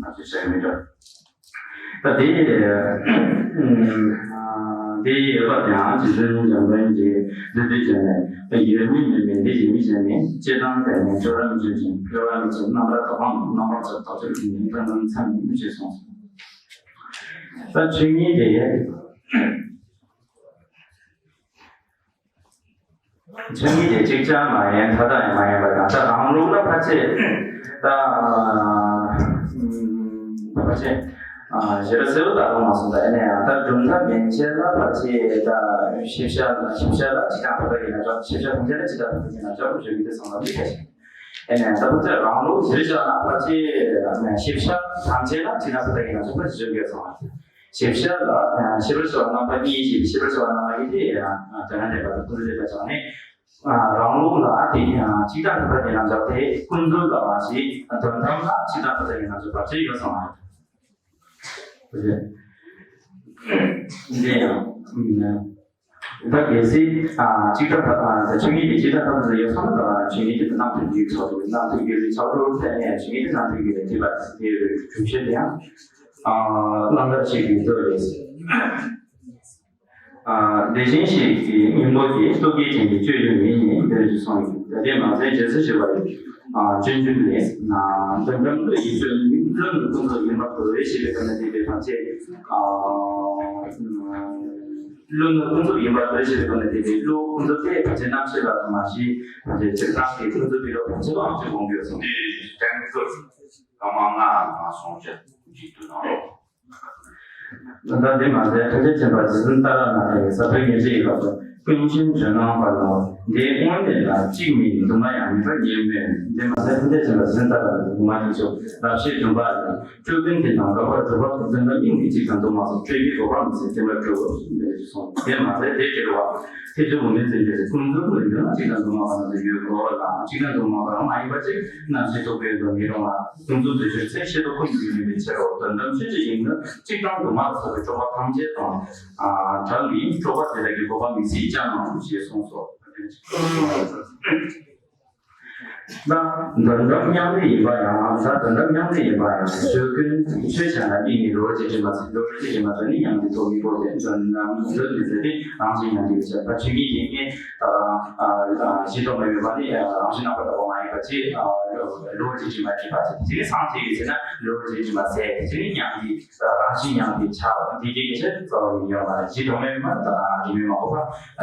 ཐག་གཅོད་བྱ་ཡི་མི་འདྲ། ད་དེ་དེ་ཡོད་པ་དེའང་རྗེ་བཙུན་འཇམ་དཔལ་གྱིས་འདི་འདི་བྱས་ནས་ཡོད་མིན་མེད་མིན་འདི་ཡིན་མིན་བྱས་ནས་སྤྱིར་བཏང་གལ་ནས་སྤྲོས་པ་མི་འབྱུང་ཞིང་འཕེལ་བ་མི་འབྱུང་རྣམ་པར་དག་པའམ་རྣམ་པར་ཐག་ཆོད་ཀྱི་ཉིན་ཐོན་ཙམ་མཚམས་མི་ཤེས་གསུངས་སོ། ད་ཆོས་ཉིད་དེ། ཆོས་ཉིད་དེ་ཅིག་ཅར་མ་ཡིན་མཐའ་དག་ཡང་མ་ཡིན་པ་དང་། ད་རང་ལུགས་ལ་ཕལ་ཆེར་ད་ཕལ་ཆེར་ཞེ་དྲག་གསལ་པོ་ད་རུང་མ་གསུངས། ད་ཡིན་ན་ཡང་ད་གྲུབ་མཐའ་མན་ཆད་ལ་ཕལ་ཆེར་ད་ཤེས་བྱ་ཤེས་བྱ་ལ་ཅིག་ཅར་མཐའ་དག་ཡིན་ན་འཇོག་ཤེས་བྱ་ཐམས་ཅད་ལ་ཅིག་ཅར་མཐའ་དག་ཡིན་ན་འཇོག་ཞུ་གི་འདུག་བསམ་པ་མི་ཕལ་ཆེར། ཡིན་ན་ཡང་ད་ཕལ་ཆེར་རང་ལུགས་གཞིར་བཞག་ན་ཕལ་ཆེར་ཤེས་བྱ་ཐམས་ཅད་ལ་ཅིག་ཅར་མཐའ་དག་ཡིན་ན་འཇོག་པ་ཞུ་གི་ཡོད་བསམ་པ། ཤེས་བྱ་ལ་ཤེས་པར་བྱ་བ་རྣམ་པ་གཉིས་ཞེས་པའི་ཤེས་པར་བྱ་བ་རྣམ་པ་གཉིས་དེ་དོན་ལ་འདྲེས་པ་དང་ཀུན་རྫོབ་འདྲེས་པ་བྱས་ནས་རང་ལུགས་ལ་དེ་གཅིག་དང་ཐ་དད་ཡིན་ན་འཇོག་སྟེ་ཀུན་རྫོབ་ལ་མ་ཞིག་དོན་དམ་ལ་གཅིག་དང་ཐ་དད་ཡིན་ན་འཇོག་པ་བྱས་ཡོད་སོང་བ་རེད། འདི་ཡང་ད་གལ་སྲིད་གཅིག་དང་ཐ་དད་ཆོས་ཉིད་དེ་གཅིག་དང་ཐ་དད་ཡོད་སོང་ན་ད་ཆོས་ཉིད་དེ་རྣམ་ཐར་རྒྱུད་ཚོགས་རྣམ་ཐར་རྒྱུད་ལས་ཆགས་སྒྲུབ་ཐད་ནས་ཆོས་ཉིད་དེ་རྣམ་ཐར་རྒྱུད་ལས་བྲིས་པ་དེ་གྲུབ་ཆེན་དེ་ཡང་། ཨ། གླང་དར་ཞིག་གི་མདོ་རེད། ཨ། དེ་བཞིན་གཤེགས་པའི་སྙིང་པོ་དེ་སྟོབས་ཀྱིས་བརྒྱན་པའི་སྤྱོད་ཡུལ་མིན་ནི་འདིར་གསུངས་ཡོད། དེ་མ་ཟད་རྗེས་སུ་ཞུ་བ་ཡི། ཨ། སྤྱོད་འཇུག་ལས། དོན་དམ་བློ་ཡི་སྤྱོད་ཡུལ་ནི་ཀུན་རྫོབ་ཡིན་པར་འདོད་ཞེས་པའི་སྐབས་ནས་བསྟན་པའི་ཕན་ཆད། ཨ། བློ་ནི་ཀུན་རྫོབ་ཡིན་པར་འདོད་ཞེས་པའི་སྐབས་ནས་བསྟན་པའི་བློ་ཀུན་རྫོབ་དེ་ཕན་ཆད་རྣམ་ཤེས་ལ་མ་ཞིག་ཕན་ཆད་སྤྱིར་བཏང་གི་ཀུན་རྫོབ་པའི་བློ་ཕན་ཆད་ལའང་ཅིག་དགོངས་ཡོད་གསུངས། དྲན་སྐུལ། སྐར་མ་ལྔ་ལ་མ་སོང་ཅི་འཇིག་ཏུ་ན། ད་དེ་མ་ཟད་ཐུགས་རྗེ་ཆེན་པོ་རྗེ་བཙུན་ཏཱ་ར་ནཱ་ཐ་ཡིས་ས་ཐོབ་ཉེར་གཅིག་གི་སྐབས་སུ་ཀུན་མཁྱེན་ཇོ་ནང་པ་ལ་འདི་དངོས་གནས་ལ་གཅིག་མིན་དུ་མ་ཡང་མེད་པར་ངེས་མོད། དེ་མ་ཟད་ཐུགས་རྗེ་ཆེན་པོ་རྗེ་བཙུན་ཏཱ་ར་ནཱ་ཐ་ཡིས་རབ་བཤད་བདུན་པ་ལ་སྤྲོས་ཀུན་མཁྱེན་དང་དགག་པར་གྲུབ་པ་དང་དོན་དམ་དབྱིངས་ནི་གཅིག་དང་དུ་མ་སོགས་སྤྲོས་པའི་རོལ་པ་མི་ཟད་བསྟན་པར་གྲུབ་ཟེར་གསུངས། དེ་མ་ཟད་དེ་སྤྲོས་པ། ཐེག་མཆོག་དབུ་མའི་བཙན་བྱོལ་ཀུན་རྫོབ་ལ་ཡོད་ན་གཅིག་དང་དུ་མ་བར་ན་ཡོད་དགོས་ལ་གཅིག་དང་དུ་མ་བར་མ་ཡིན་པ་ཅིག་རྣམ་ཤེས་རྟོག་པས་འདོད་མི་རུང་ལ་ཀུན་རྫོབ་ཏུ་གྱུར་ཚེ་ཤེས་རྟོགས་ཀུན་ཏུ་ཡོད་པའི་ཕྱིར་རོ། དོན་དམ་ཆོས་ཀྱི་དབྱིངས་ནི་གཅིག་དང་དུ་མ་ལ་སོགས་པའི་སྤྲོས་པ་ཐམས་ཅད་དང་བྲལ་བའི་སྤྲོས་པ་དེ་དག་གི་རྒོལ་བ་མི་སྲིད་ཀྱང་ཞེས་གསུངས་སོ། ད་དོན་དམ་མྱང་འདས་ཡིན་པ་ཡང་། ད་དོན་དམ་མྱང་འདས་ཡིན་པ་ཡང་། ཆོས་ཀུན་ཆོས་ཅན་ལ་དམིགས་ནས་བློ་གྲོས་ཀྱིས་མ་ཚད། བློ་གྲོས་ཀྱིས་མ་ཚད་ནི་མྱང་འདས་ཐོབ་མི་དགོས་ཏེ། དོན་དམ་འདི་ནི་ཟེར་ཏེ་རང་བཞིན་མྱང་འདས་ཀྱི་ཆ། ད་ཆོས་ཉིད་དེ་ནི་གཞི་ཐོག་མ་ཡོད་པ་ནི་རང་བཞིན་རྣམ་པར་དག་པ་མ་ཡིན་པ་ཅིག་བློ་གྲོས་ཀྱིས་མ་ཚད་པ་ཅིག་དེ་ནི་སངས་རྒྱས་ཀྱི་ཚེ་ན་བློ་གྲོས་ཀྱིས་མ་ཚད་དེ་ནི་མྱང་འདས་རང་བཞིན་མྱང་འདས་ཆགས་པ་འདི་གའི་སྐད་ཆ་རྩ་བ་ནས་ཡོད་མ་རེད། གཞི་ཐོག་མ་ཡོད་མ་རེད། ད་རང་རིག་མིན་མ་གོ་བ་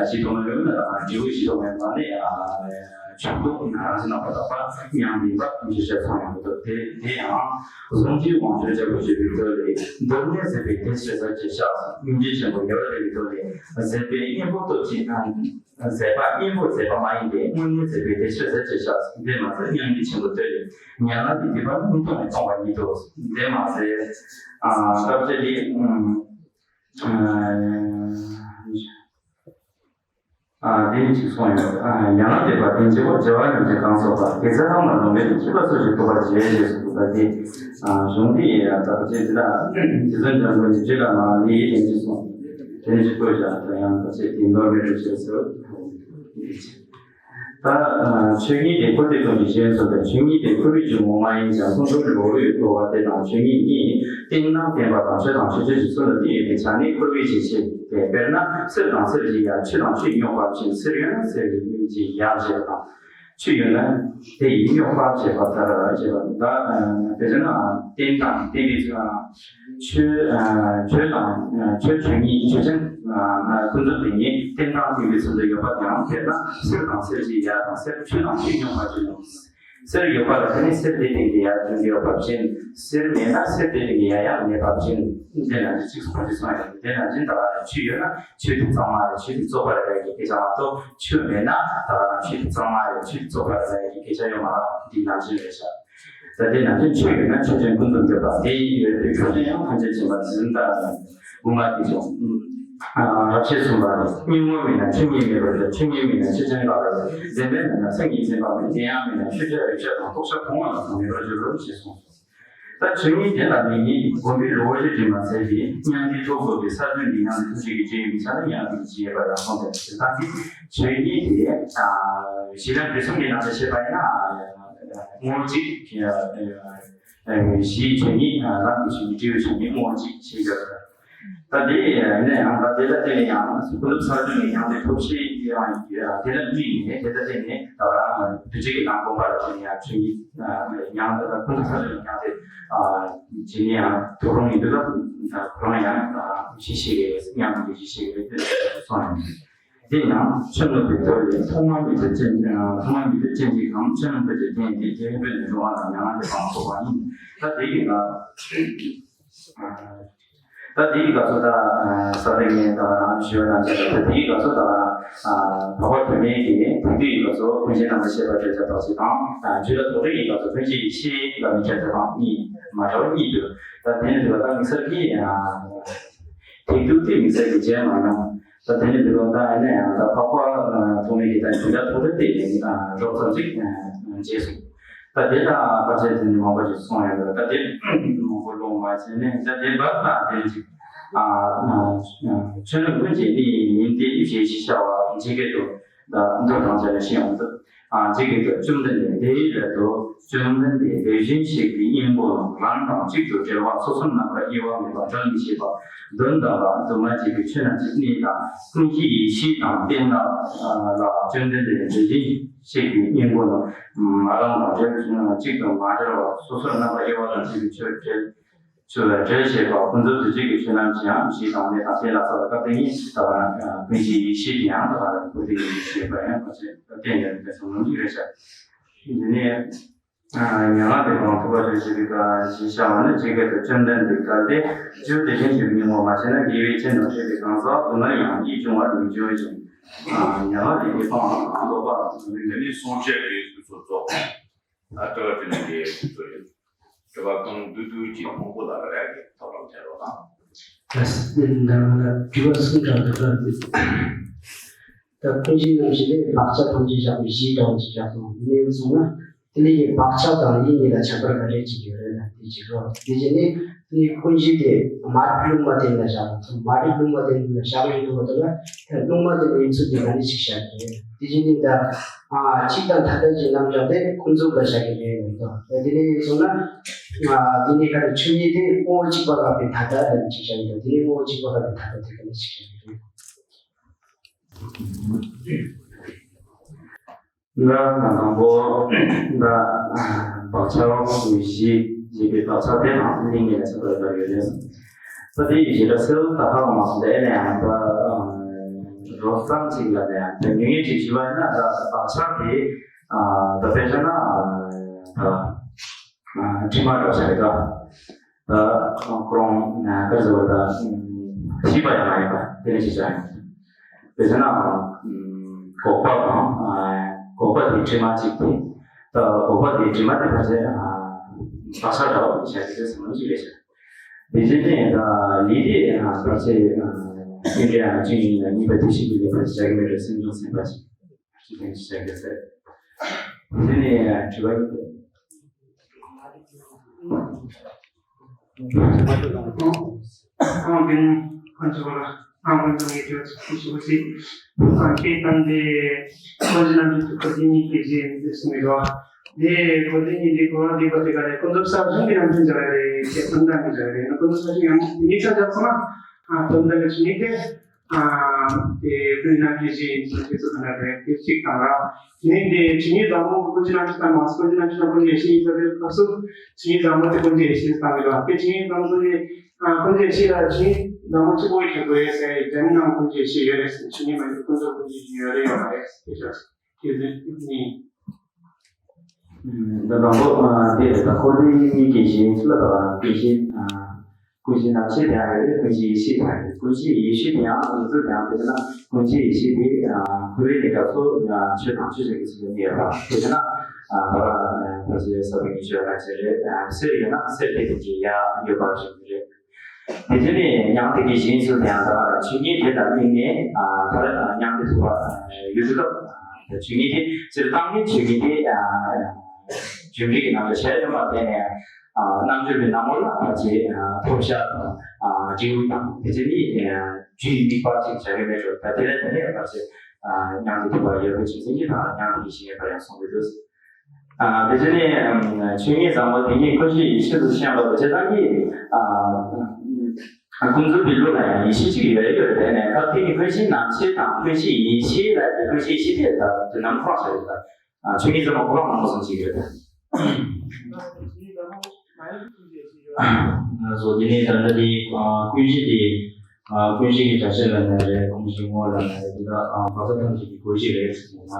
གཞི་ཐོག་མ་ཡོད་མ་རེད། ད་རང་འབྲས་བུ་གཞི་ཐོག་མ་ཡོད་མ་རེད། ཆོས་སྐུ་ན་རང་བཞིན་རྣམ་པར་དག་པ་མཉམ་པའི་བར་མི་ཤེས་ཚོགས་ཡང་མི་འདུག་དེ་དེ་ཡང་གཟུང་འཛིན་དབང་ཕྱུག་ལྕགས་པོ་ཞེས་པའི་ཐོད་ལས། མདོར་ན་ཟད་པའི་དེ་ཕྱིར་ཟད་ཅེས་བྱ། སྙིང་རྗེ་ཆེན་པོ་ཉེ་བར་བསྟན་པའི་ཐོད་ལས། ཟད་པའི་གཉེན་པོ་སྟོབས་ཆེན། ཟད་པ་གཉེན་པོ་ཟད་པ་མ་ཡིན་ཏེ། དངོས་གནས་ཟད་པའི་དེ་ཕྱིར་ཟད་ཅེས་བྱ། དེ་མ་ཟད་སྙིང་རྗེ་ཆེན་པོ་ཐོད་ལས། ཡན་ལག་འདི་སྡིག་པ་ནི་མི་མཐོང་བས་སྟོང་པ་ཉིད་དོ། དེ་མ་ཟད་ཨ་སྐབས་ཅིག་འདི་ཨ་དེ་ནི་ཅིག་གསུངས་ཡོད། ཡང་ན་དེ་པ་དེ་བྱེད་པོ་བྱེ་བ་ཉིད་ཀྱི་གང་སོགས་པ་དེ་ཚེ་ལྷག་མ་ལུང་མེད་དུ་མཁྱེན་པ་སོགས་ཀྱིས་ཐུབ་པར་བྱེད་ཅེས་སོགས་པ་སྟེ། གཞུང་འདི་ཡི་ཡང་དག་ཅེས་འདི་ལ་རྗེ་བཙུན་འཇམ་མགོན་གྱི་རྗེ་ལ་མ་ལུས་ཡིད་བརྟན་ཅེས་གསུངས། དེ་ནི་ཅིག་བཀོད་བཞག་དང་ཡང་དག་ཅེས་དེ་ནོར་མེད་དུ་བྱེད་ཟེར། ད་ཆོས་ཉིད་དེ་འཁོར་འདས་ཀུན་གྱི་གཞན་སོགས་པའི་ཆོས་ཉིད་དེ་འཁོར་བའི་འབྱུང་ངོ་མ་ཡིན་ཀྱང་ཀུན་རྫོབ་ཀྱི་ལོག་པའི་རྟོག་པ་དེ་དང་ཆོས་ཉིད་གཉིས་རྟེན་དང་བརྟེན་པ་དང་ཆོས་དང་ཆོས་ཅན་གྱི་ཚུལ་ལ་བརྟེན་ཡོད་པའི་ཆ་ནས་འཁོར་བའི་གཞི་ཤེས་ཏེ། དཔེར་ན་གསེར་དང་གསེར་གྱི་ཡ། ཆུ་དང་ཆུས་སྙོགས་པ་བཞིན། གསེར་ཡོད་ན་གསེར་གྱི་ཡ་ཞེས་པ་དང་། ཆུ་ཡོད་ན་དེ་ཡིས་སྙོགས་པ་ཞེས་པ་ལྟར་ཞེས་པ་ད་དཔེར་ན་རྟེན་དང་བརྟེན་པའི་ཆོས། ཆོས་དང་ཆོས་ཆོས་ཉིད་ཆོས་ཅན། ཀུན་རྫོབ་དེ་ཉིད་རྟེན་དང་བརྟེན་པའི་ཚུལ་དུ་ཡོད་པ་དེའང་དཔེར་ན་གསེར་དང་གསེར་གྱི་ཡ་དང་གསེར་ཆུ་དང་ཆུས་སྙོགས་པ་བཞིན་ནོ། གསེར་ཡོད་པ་ལ་བརྟེན་ནས་གསེར་དེ་སྟེང་གི་ཡ་བྱུང་ཡོད་པ་བཞིན། གསེར་མེད་ན་གསེར་དེ་སྟེང་གི་ཡ་ཡང་མེད་པ་བཞིན། དེ་ནང་བཞིན་གཅིག་གསུངས་ཏེ་གསུངས་ཡོད། དེ་ནང་བཞིན་ད་ག་ཆུ་ཡོད་ན་ཆུ་དེ་གཙང་མ་རེད། ཆུ་དེ་བཙོག་པ་རེད་ལབ་ཀྱི་སྐད་ཆ་མ་གཏོགས། ཆུ་མེད་ན་ད་ག་ཆུ་དེ་གཙང་མ་རེད། ཆུ་དེ་བཙོག་པ་རེད་ལབ་ཀྱི་སྐད་ཆ་ཡོད་མ་རེད། འདི་ནང་བཞིན་རེད་ཤག་ད་དེ་ནང་བཞིན་ཆོས་ཡོད་ན་ཆོས་ཅན་ཀུན་རྫོབ་ཡོད་པ་དེ་ཡོད་པའི་ཆོས་ཅན་ཡང་ཐམས་ཅད་ཡིན་པ་འཛིན་པ་དགུ་མ་དེ་བྱུང་། རབ་བྱེད་གསུམ་པ་རེད། སྙིང་པོ་མེད་ན་ཆོས་ཉིད་མེད་པར་འགྱུར། ཆོས་ཉིད་མེད་ན་ཆོས་ཅན་འགག་པར་འགྱུར། བདེན་པ་མེད་ན་སེམས་ཉིད་འཛིན་པ་མེད། དེ་ཡང་མེད་ན་ཆོས་ཅན་རིག་བྱེད་དང་རྟོགས་བྱ་གང་ལ་ཡང་མེད་པར་འགྱུར་རོ་ཞེས་གསུངས་སོ། ད་ཆོས་ཉིད་དེ་ལ་མེད་ཉིད་དགོངས་པའི་བློ་གཞི་འདྲེས་མ་ཟད་པའི་མཉམ་འདྲེས་ཐོབ་དགོས་པའི་ས་བཅུ་འདི་མཉམ་འདྲེས་ཐུགས་རྗེ་གི་སྤྱོད་ཡུལ་མི་ཆགས་ན་མཉམ་འདྲེས་ཀྱི་ཡོད་པ་ཡང་གསུངས་ཏེ། དེ་ལྟ་སྟེ་ཆོས་ཉིད་དེ་གཞི་ལམ་འབྲས་གསུམ་གྱི་ནང་དུ་བཤད་པ་ཡིན་ན། ངོ་བོ་གཅིག་གཞིའི་ཆོས་ཉིད། ལམ་གྱི་ཆོས་ཉིད། སྤྲེའུའི་ཆོས་ཉིད། ངོ་བོ་གཅིག་ཞེས་བརྗོད། ད་དེ་ནས་ཡང་ད་དེ་ལ་བརྟེན་ནས་ཡང་ཀུན་རྫོབ་ས་བཅུ་ནས་ཡང་དེ་ཐོབ་བྱེད་ཀྱི་ཡང་དེ་ལ་དམིགས་ནས་དེ་ལ་བརྟེན་ནས་ད་བར་ཐུགས་རྗེ་གི་ལམ་སྒོམ་པ་ལ་བརྟེན་ནས་ཡང་ཆོས་ཉིད་ཡང་ཀུན་རྫོབ་ས་བཅུ་ནས་ཡང་དེ་བྱེད་ནས་ཡང་ཐོབ་རུང་ཡིན་དུས་ད་ཁོ་རང་ཡང་ཞི་ཞིག་རེད། མཉམ་དུ་ཞི་ཞིག་རེད། དེ་སོང་ཡང་དེ་ཡང་ཆོས་རྣམས་ཀྱི་ཐོག་ལས་ཐོག་མ་མེད་པའི་སྤྱན། ཐོག་མ་མེད་པའི་སྤྱན་གཅིག་གམ་ཆོས་རྣམས་ཀྱི་རྟེན་དེ་དེ་ཕན་ནས་འགྲོ་བ་དང་ཡང་དེ་སྤངས་ཐུབ་པ་ཡིན། ད་དེ་ཡིན་ལ། ད་དེ་ཡི་སྐབས་སུ་ད་ས་སྟེང་ནས་ད་ཞུ་བ་དང་བཅས་པ། ད་དེ་ཡི་སྐབས་སུ་ད་འཕགས་པ་དུ་མའི་གི་དེ་དུས་ཡི་སྐབས་སུ་ཀུན་གཞི་རྣམ་པར་ཤེས་པ་སྤྲོས་བྲལ་དག་ཅིག་དང་། རྒྱུད་ལ་དོགས་གཅོད་ཀྱི་སྐབས་སུ་ཀུན་གཞི་ཡེ་ཤེས་ལ་མི་སྤྲོས་བྲལ་དང་གཉིས་མ་འདྲ་བ་གཉིས་འདུག་ད་དེ་ནི་འདུག་ད་དམིགས་བསལ་གྱི་དེ་དུས་དེ་དམིགས་བསལ་གྱི་མཇལ་མ་མྱོང་། ད་དེ་ནི་འདུག་ད་ཨ་ནི་ཡང་ད་འཕགས་པ་ཐོགས་མེད་ཀྱི་ད་རྒྱུད་ལ་དོགས་གཅོད་དེ་རོབ་ཙམ་ཅིག་མཇལ་སོང་། ད་དེ་དང་ཕལ་ཆེར་དེ་ནི་མང་པོ་ཞིག་གསུངས་ཡོད་འདུག་ད་དེ་མང་པོ་ཀློག་མ་བྱས་ནས་ད་དེ་བར་ལ་དེ་ཅིག་ཆོས་རྣམས་ཀུན་གྱི་གནས་ཡིན་ཏེ་ཞེས་ཞེས་བྱ་བ་ཇི་སྐད་དུ། ད་མདོ་དང་བཅས་ནས་ཤེས་ཡོང་དུ། ཇི་སྐད་དུ་བཅོམ་ལྡན་འདས་དེའི་རབ་ཏུ་བཅོམ་ལྡན་འདས་དེ་བཞིན་གཤེགས་པའི་སྙིང་པོ་རྣམས་རང་དང་གཅིག་ཏུ་འབྲེལ་བ་སོ་སོར་རྣམ་པར་དབྱེ་བ་མེད་པར་བྲལ་མི་ཤེས་པ། དོན་དམ་པ་འདུས་མ་བྱས་པའི་ཆོས་རྣམས་ཀྱི་གནས་དང་ཀུན་གཞིའི་ཡེ་ཤེས་དང་རྟེན་དག་ལ་བཅོམ་ལྡན་འདས་དེ་བཞིན་གཤེགས་པའི་སྙིང་པོ་རྣམས་རང་དང་འབྲེལ་གཅིག་ཏུ་མ་བྲལ་བར་སོ་སོར་རྣམ་པར་དབྱེ་བ་དང་བཅས་པའི་ཆོས་འབྲེལ། ཆོས་ལ་འབྲེལ་བྱེད་པ་ཀུན་རྫོབ་ཏུ་གཅིག་གི་ཆོས་རྣམས་ཀྱི་ཡང་གཞི་དང་གནས་དང་རྟེན་ལ་སོགས་པ་སྐབས་དེ་ཉིད་ལྟ་བ་ཀུན་གཞིའི་ཡེ་ཤེས་ཀྱི་ཡང་ལྟ་བ་ལ་ཀུན་རྟེན་ཡེ་ཤེས་པ་ཡང་ཁོ་ཚོས་བསྟན་ཡོད་པའི་གསུང་ལུགས་ཤིག་རེད་ཤག་འདི་ནས་ཉན་ལག་དེ་གང་ཐུབ་པ་ཞིག་ཞིག་གི་ག་ཞིག་བྱ་བ་ནི་ཇི་སྐད་དུ་བཅོམ་ལྡན་འདས་གལ་ཏེ་རྒྱུ་དེ་བཞིན་གཤེགས་པའི་སྙིང་པོ་མ་མཆིས་ན་དགེ་བའི་རྐྱེན་དང་བཅས་པའི་གང་ཟག་དུ་མར་ཡང་ཡིད་འབྱུང་བར་མི་འགྱུར་ཞིང་། ཉན་ལག་དེ་ཉེས་པའང་ལོག་པ་འདི་ནི་སྲུང་བྱེད་ཀྱི་དུས་སུ་རྫོགས། ད་དྲི་བ་དྲི་ནི་འདི་ཚོ་ཡིན། དྲི་བ་གང་བསྡུས་བསྡུས་ཀྱིས་མང་པོ་ལ་རག་གི་ཐོག་ལ་འཐེན་རོགས་གནང་། ད་ཟླ་བ་ལ་དྲི་བ་གསུམ་དྲངས་འདུག་ད། ད་ཀུན་གཞི་རྣམ་བཞི་ལས་བག་ཆགས་ཐམས་ཅད་བཞག་པའི་གཞི་འདྲ་བ་ཅིག་བཞག་སོང་། དེ་ནས་སོང་ན་དེ་ལས་ཀྱི་བག་ཆགས་དང་ཡིད་གཉིས་ལ་ཁྱད་པར་ག་རེ་ཅིག་ཡོད་རེད་ན་དེ་ཅིག་རོ། དེ་བཞིན་ནི་དེ་ནས་ཀུན་གཞི་དེ་མ་རིག་ལུང་མ་བསྟན་ལ་བཞག་སོང་། མ་རིག་ལུང་མ་བསྟན་ལ་བཞག་ཡོད་འདུག་པ་དེ་ལ་ད་ལུང་མ་བསྟན་ཡིན་ཚུལ་དེ་ག་ནས་ཅིག་བཞག་གི་རེད། དེ་བཞིན་ནི་ད། ཨ་གཅིག་དང་ཐ་དད་ཀྱི་རྣམ་གཞག་དེ་ཀུན་རྫོབ་ལ་བཞག་གི་རེད་ལབ་དོ། དེ་ནས་སོང་ན། ཨ་དེ་ནས་ག་རེ་ཆོས་ཉིད་དེ་དངོས་པོ་གཅིག་པ་དགག་པའི་ཐ་དད་ལ་ཅིག་བཞག་གི་རེད། དེ་ནས་དངོས་པོ་གཅིག་པ་དགག་པའི་ཐ་དད་དེ་ག་ནས་ཅིག་བཞག་གི་རེད། ད་དང་པོ་ད་བག་ཆགས་བཞི་ཞེས་པའི་བག་ཆགས་དེ་དང་གཉིས་ལ་ཆགས་པར་ཡོད་རེད། ད་དེ་ཡི་གཞི་ལ་སེལ་ད་ཧ་མ་སོང་། དེ་ནས་ཡང་ད་རོབ་ཙམ་ཅིག་ལ་ནས་ཡང་ད་ཉུང་ཉུང་ཅིག་ཞུ་བ་ཡིན་ན། ད་བག་ཆགས་དེ། ཨ་ད་དཔེ་བཞག་ན་ད་དྲི་མ་འདྲ་བྱ་རེད་ད། ད་ཁོ་རང་ན་ག་ཟེར་བ་ད་ཤེས་པ་ཡང་མ་ཡིན་པ་དེ་ནས་ཤེས་བྱ་ཡིན། དཔེ་བྱས་ན་འགོག་པ་དང་འགོག་པ་དེ་དྲི་མ་གཅིག་དེ། ད་འགོག་པ་དེ་དྲི་མ་དེ་ཕལ་ཆེར་བག་ཆགས་འདྲ་བ་དེ་བྱ་རྒྱུ་དེ་བསམ་བློ་གཅིག་རེད་བྱ། དེ་བཞིན་ནས་ད་ལས་དེ་ཕལ་ཆེར་ཀུན་འབྲེལ་ཡང་གཅིག་ཡིན་ལ་གཉིས་པ་དེ་ཤེས་རྒྱུ་ལས་ཕལ་ཆེར་བྱ་རྒྱུ་མེད་རེད། སེམས་བྱུང་སེམས་པ་ཞིག་ཅི་ཐེངས་ཤིག་བྱ་དགོས་ཟེར། དེ་ནས་དྲི་བ་ཡིན། ཨང་ཀུན་ཁོང་ཚོ་ལ་ཨང་ཀུན་ཚོ་ངས་དྲི་བ་ཚིག་ཞུ་བ་ཞིག་ཨང་ཁྱེད་བཏང་སྟེ་ཁོང་ཚོ་རྣམས་ཀྱི་ཐུགས་ཁུར་དེ་གཉིས་ཀྱི་རྗེས་འདེབས་སུ་མི་འགྲོ་བ། དེ་ཁོ་དེ་གཉིས་དེ་གོ་བ་འདེབས་པ་དེ་ག་རེ་ཀུན་རྫོབ་ས་གཞུང་གི་རྣམ་འཕྲུལ་འཇོག་ཡ་རེད། ཁྱེད་དོན་དག་གི་འཇོག་ཡ་རེད། ན་ཀུན་རྫོབ་ས་གཞུང་ཡང་ཉིས་ཆ་འཇོག་སོང་ན་དོན་དག་གི་ཆུ་ནི་དེ། ཨ་དེ་ཀུན་རྣམ་དབྱེ་གཞི་ཡིན་ཞེས་ཚིག་གསོ་ག་འདྲ་རེད་དེ་གཅིག་དང་ར། དེ་ནས་དེ་ཆོས་ཉིད་ཟབ་མོ་ཀུན་གཞི་རྣམ་དབྱེ་དང་མ་ཀུན་གཞི་རྣམ་དབྱེ་དང་ཀུན་གཞི་ཡེ་ཤེས་ཡིན་ཟེར་བའི་སྐབས་སུ་ཆོས་ཉིད་ཟབ་མོ་དེ་ཀུན་གཞི་ཡེ་ཤེས་བཏང་གི་འདུག་དེ་ཆོས་ཉིད་ཟབ་མོ་ཀུན་གཞི་ཨ་ཀུན་གཞི་ཡེ་ཤེས་ལ་ཆོས་ཉིད་ཟབ་མོ་གཅིག་པོ་ཡིན་དགོས་ཟེར་རྒྱ་མི་རྣམས་ཀུན་གཞི་ཡེ་ཤེས་ཡོད་རེད་ཟེར། ཆོས་ཉིད་མ་ཡིན་ཀུན་རྫོབ་ཀུན་གཞི་ཡོད་རེད་ཡོད་མ་རེད་ཟེར་དེ་ཤོད་དེ་ཟེར་ནི། ད་དང་པོ་དེ་རེད། ད་འཁོར་འདས་གཉིས་ཀྱི་གཞི་ཚུལ་ལ་བརྟག་པ་ན་ཀུན་གཞི། ཀུན་གཞི་རྣམ་ཤེས་དེ་ཡང་ཡོད་རེད། ཀུན་གཞི་ཡེ་ཤེས་དེ་ཡང་ཡོད་རེད། ཀུན་གཞི་ཡེ་ཤེས་དེ་ཡང་ཡོད་ཚུལ་དེ་ཡང་དཔེར་ན་ཀུན་གཞི་ཡེ་ཤེས་དེ་འཁོར་བའི་གནས་སྐབས་སུ་ཆོས་དང་ཆོས་ཅན་གྱི་ཚུལ་དུ་གནས་ཡོད་པ། དཔེར་ན་ད་ཕལ་ཆེར་ས་བོན་གྱི་ཆོས་རང་ཆེད་རེད། གསེར་ཡོད་ན་གསེར་དེ་དེ་གི་ཡ་ཡོད་པ་ཞིག་རེད། དེ་བཞིན་ནི་མྱང་འདས་ཀྱི་ཞིང་སུ་དེ་ཡང་དག་ཆོས་ཉིད་དེ་ལ་དམིགས་ནས་ད་མྱང་འདས་ཐོབ་པ་ཡོད་དུས་སྐབས་ཆོས་ཉིད་དེ་སྤྱིར་བཏང་གི་ཆོས་ཉིད་དེ་རྒྱུ་འབྲས་ཀྱི་རྣམ་གཞག་བྱས་ཡོད་པ་དེ་ནས། རྣལ་འབྱོར་པའི་སྣང་ངོ་ལ་ཕལ་ཆེར་ཐོབ་བྱ་དང་འབྲས་བུ་དང་དེ་ཚོ་ནི་རྒྱུའི་དམིགས་པ་ཅིག་བྱ་གི་མེད་འགྲོ། ད་དེ་ལས་དེ་ནས་ཕལ་ཆེར་མྱང་འདས་ཐོབ་པ་ཡོད་པའི་ཆོས་ཅན་གྱི་དང་མྱང་འདས་ཀྱི་ཞིང་ཡོད་པར་ཡང་གསུངས་ཏེ་འདུག་དེ་བཞིན་ནི་ཆོས་ཉིད་ཟབ་མོ་དེ་ཉིད་ཀུན་གཞི་ཡེ་ཤེས་སུ་ཤེས་པ་དང་བྱེ་བྲག་གི་ཀུན་རྫོབ་པའི་ལུགས་ལ་ཡང་ཡེ་ཤེས་གཅིག་ཡོད་རེད་ཡོད་རེད། དེ་ནས་སྐབས་དེ་ནི་ཀུན་གཞི་རྣམ་ཤེས་དང་ཀུན་གཞི་ཡེ་ཤེས་ལ་ཀུན་གཞི་ཡེ་ཤེས་དེ་ད་དོན་དམ་ཁོ་རང་ཤར་ཡོད་ད། ཆོས་ཉིད་ཟབ་མོ་གོ་རམས་མང་པོ་ཙམ་ཞིག་ཡོད། ལགས་སོ། དེ་ནས་ད་ལྟ་དེ་ཀུན་གཞི་དེ་ཀུན་གཞི་གི་སྒྲ་གཅན་ལབ་ན་རེད། ཀུན་གཞི་དངོས་ལབ་ན་རེད། དེ་དག་བག་ཆགས་ཐམས་ཅད་ཀྱི་གོ་གཞི་རེད་ཟེར་གྱི་ཡོད་མ་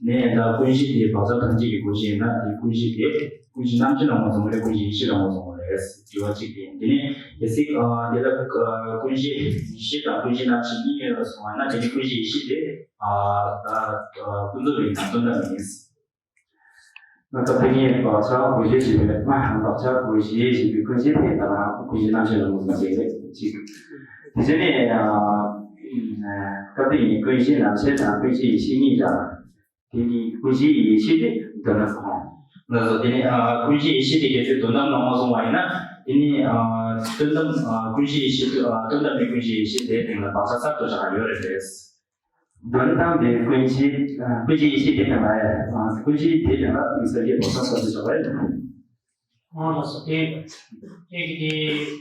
རེད། ནས་ད་ཀུན་གཞི་དེ་བག་ཆགས་ཐམས་ཅད་ཀྱི་གོ་གཞི་ཡིན་ན་དེ་ཀུན་གཞི་དེ་ཀུན་གཞི་རྣམ་ཤེས་ལ་ངོས་བཟུང་བ་རེད། ཀུན་གཞི་ཡེ་ཤེས་ལ་ངོས་བཟུང་བ་རེད། དྲི་བ་གཅིག་དེ་ཡིན། དེ་ནས་གལ་སྲིད་དེ་ལ་ཀུན་གཞི་ཡེ་ཤེས་དང་ཀུན་གཞི་རྣམ་ཤེས་གཉིས་ཡོད་པར་སོང་བ་ན་དེ་ནི་ཀུན་གཞི་ཡེ་ཤེས་དེ་ད་ཀུན་རྫོབ་ཡིན་ན་དོན་དམ་མིན། ང་ཚོ་དེ་ཉིད་བག་ཆགས་གོ་གཞི་ཞེས་པའི་བག་ཆགས་གོ་གཞི་ཞེས་པའི་ཀུན་གཞི་དེ་ད་ལ་ཀུན་གཞི་རྣམ་ཤེས་ལ་ངོས་བཟུང་བྱས་རེད་ཅིག་དེ་བཞིན་ནས་སྐབས་དེ་ཉིད་ཀུན་གཞི་རྣམ་ཤེས་དང་ཀུན་གཞི་ཡེ་ཤེས་གཉིས་ཀྱང་དེ་ཉིད་ཀུན་གཞི་ཡེ་ཤེས་དེ་དོན་དམ་ཁོང་། ལགས་སོ། དེ་ནས་ཀུན་གཞི་ཡེ་ཤེས་དེ་གལ་སྲིད་དོན་དམ་ལ་ངོས་བཟུང་བ་ཡིན་ན་དེ་ནི་དོན་དམ་ཀུན་གཞི་ཡེ་ཤེས་དོན་དམ་ནི་ཀུན་གཞི་ཡེ་ཤེས་དེའི་སྟེང་ལ་བག་ཆགས་གསར་དུ་བཞག་ཡོད་རེད་པས། དོན་དམ་པའི་ཀུན་གཞི། ཀུན་གཞི་ཡེ་ཤེས་དེ་དང་ལ་ཡ། ཀུན་གཞི་དེ་དང་ལ་ཡ་སངས་རྒྱས་བག་ཆགས་གསར་དུ་བཞག་པ་རེད། ཨོ་ལགས་སོ། དེ་དེ་གི་དེ་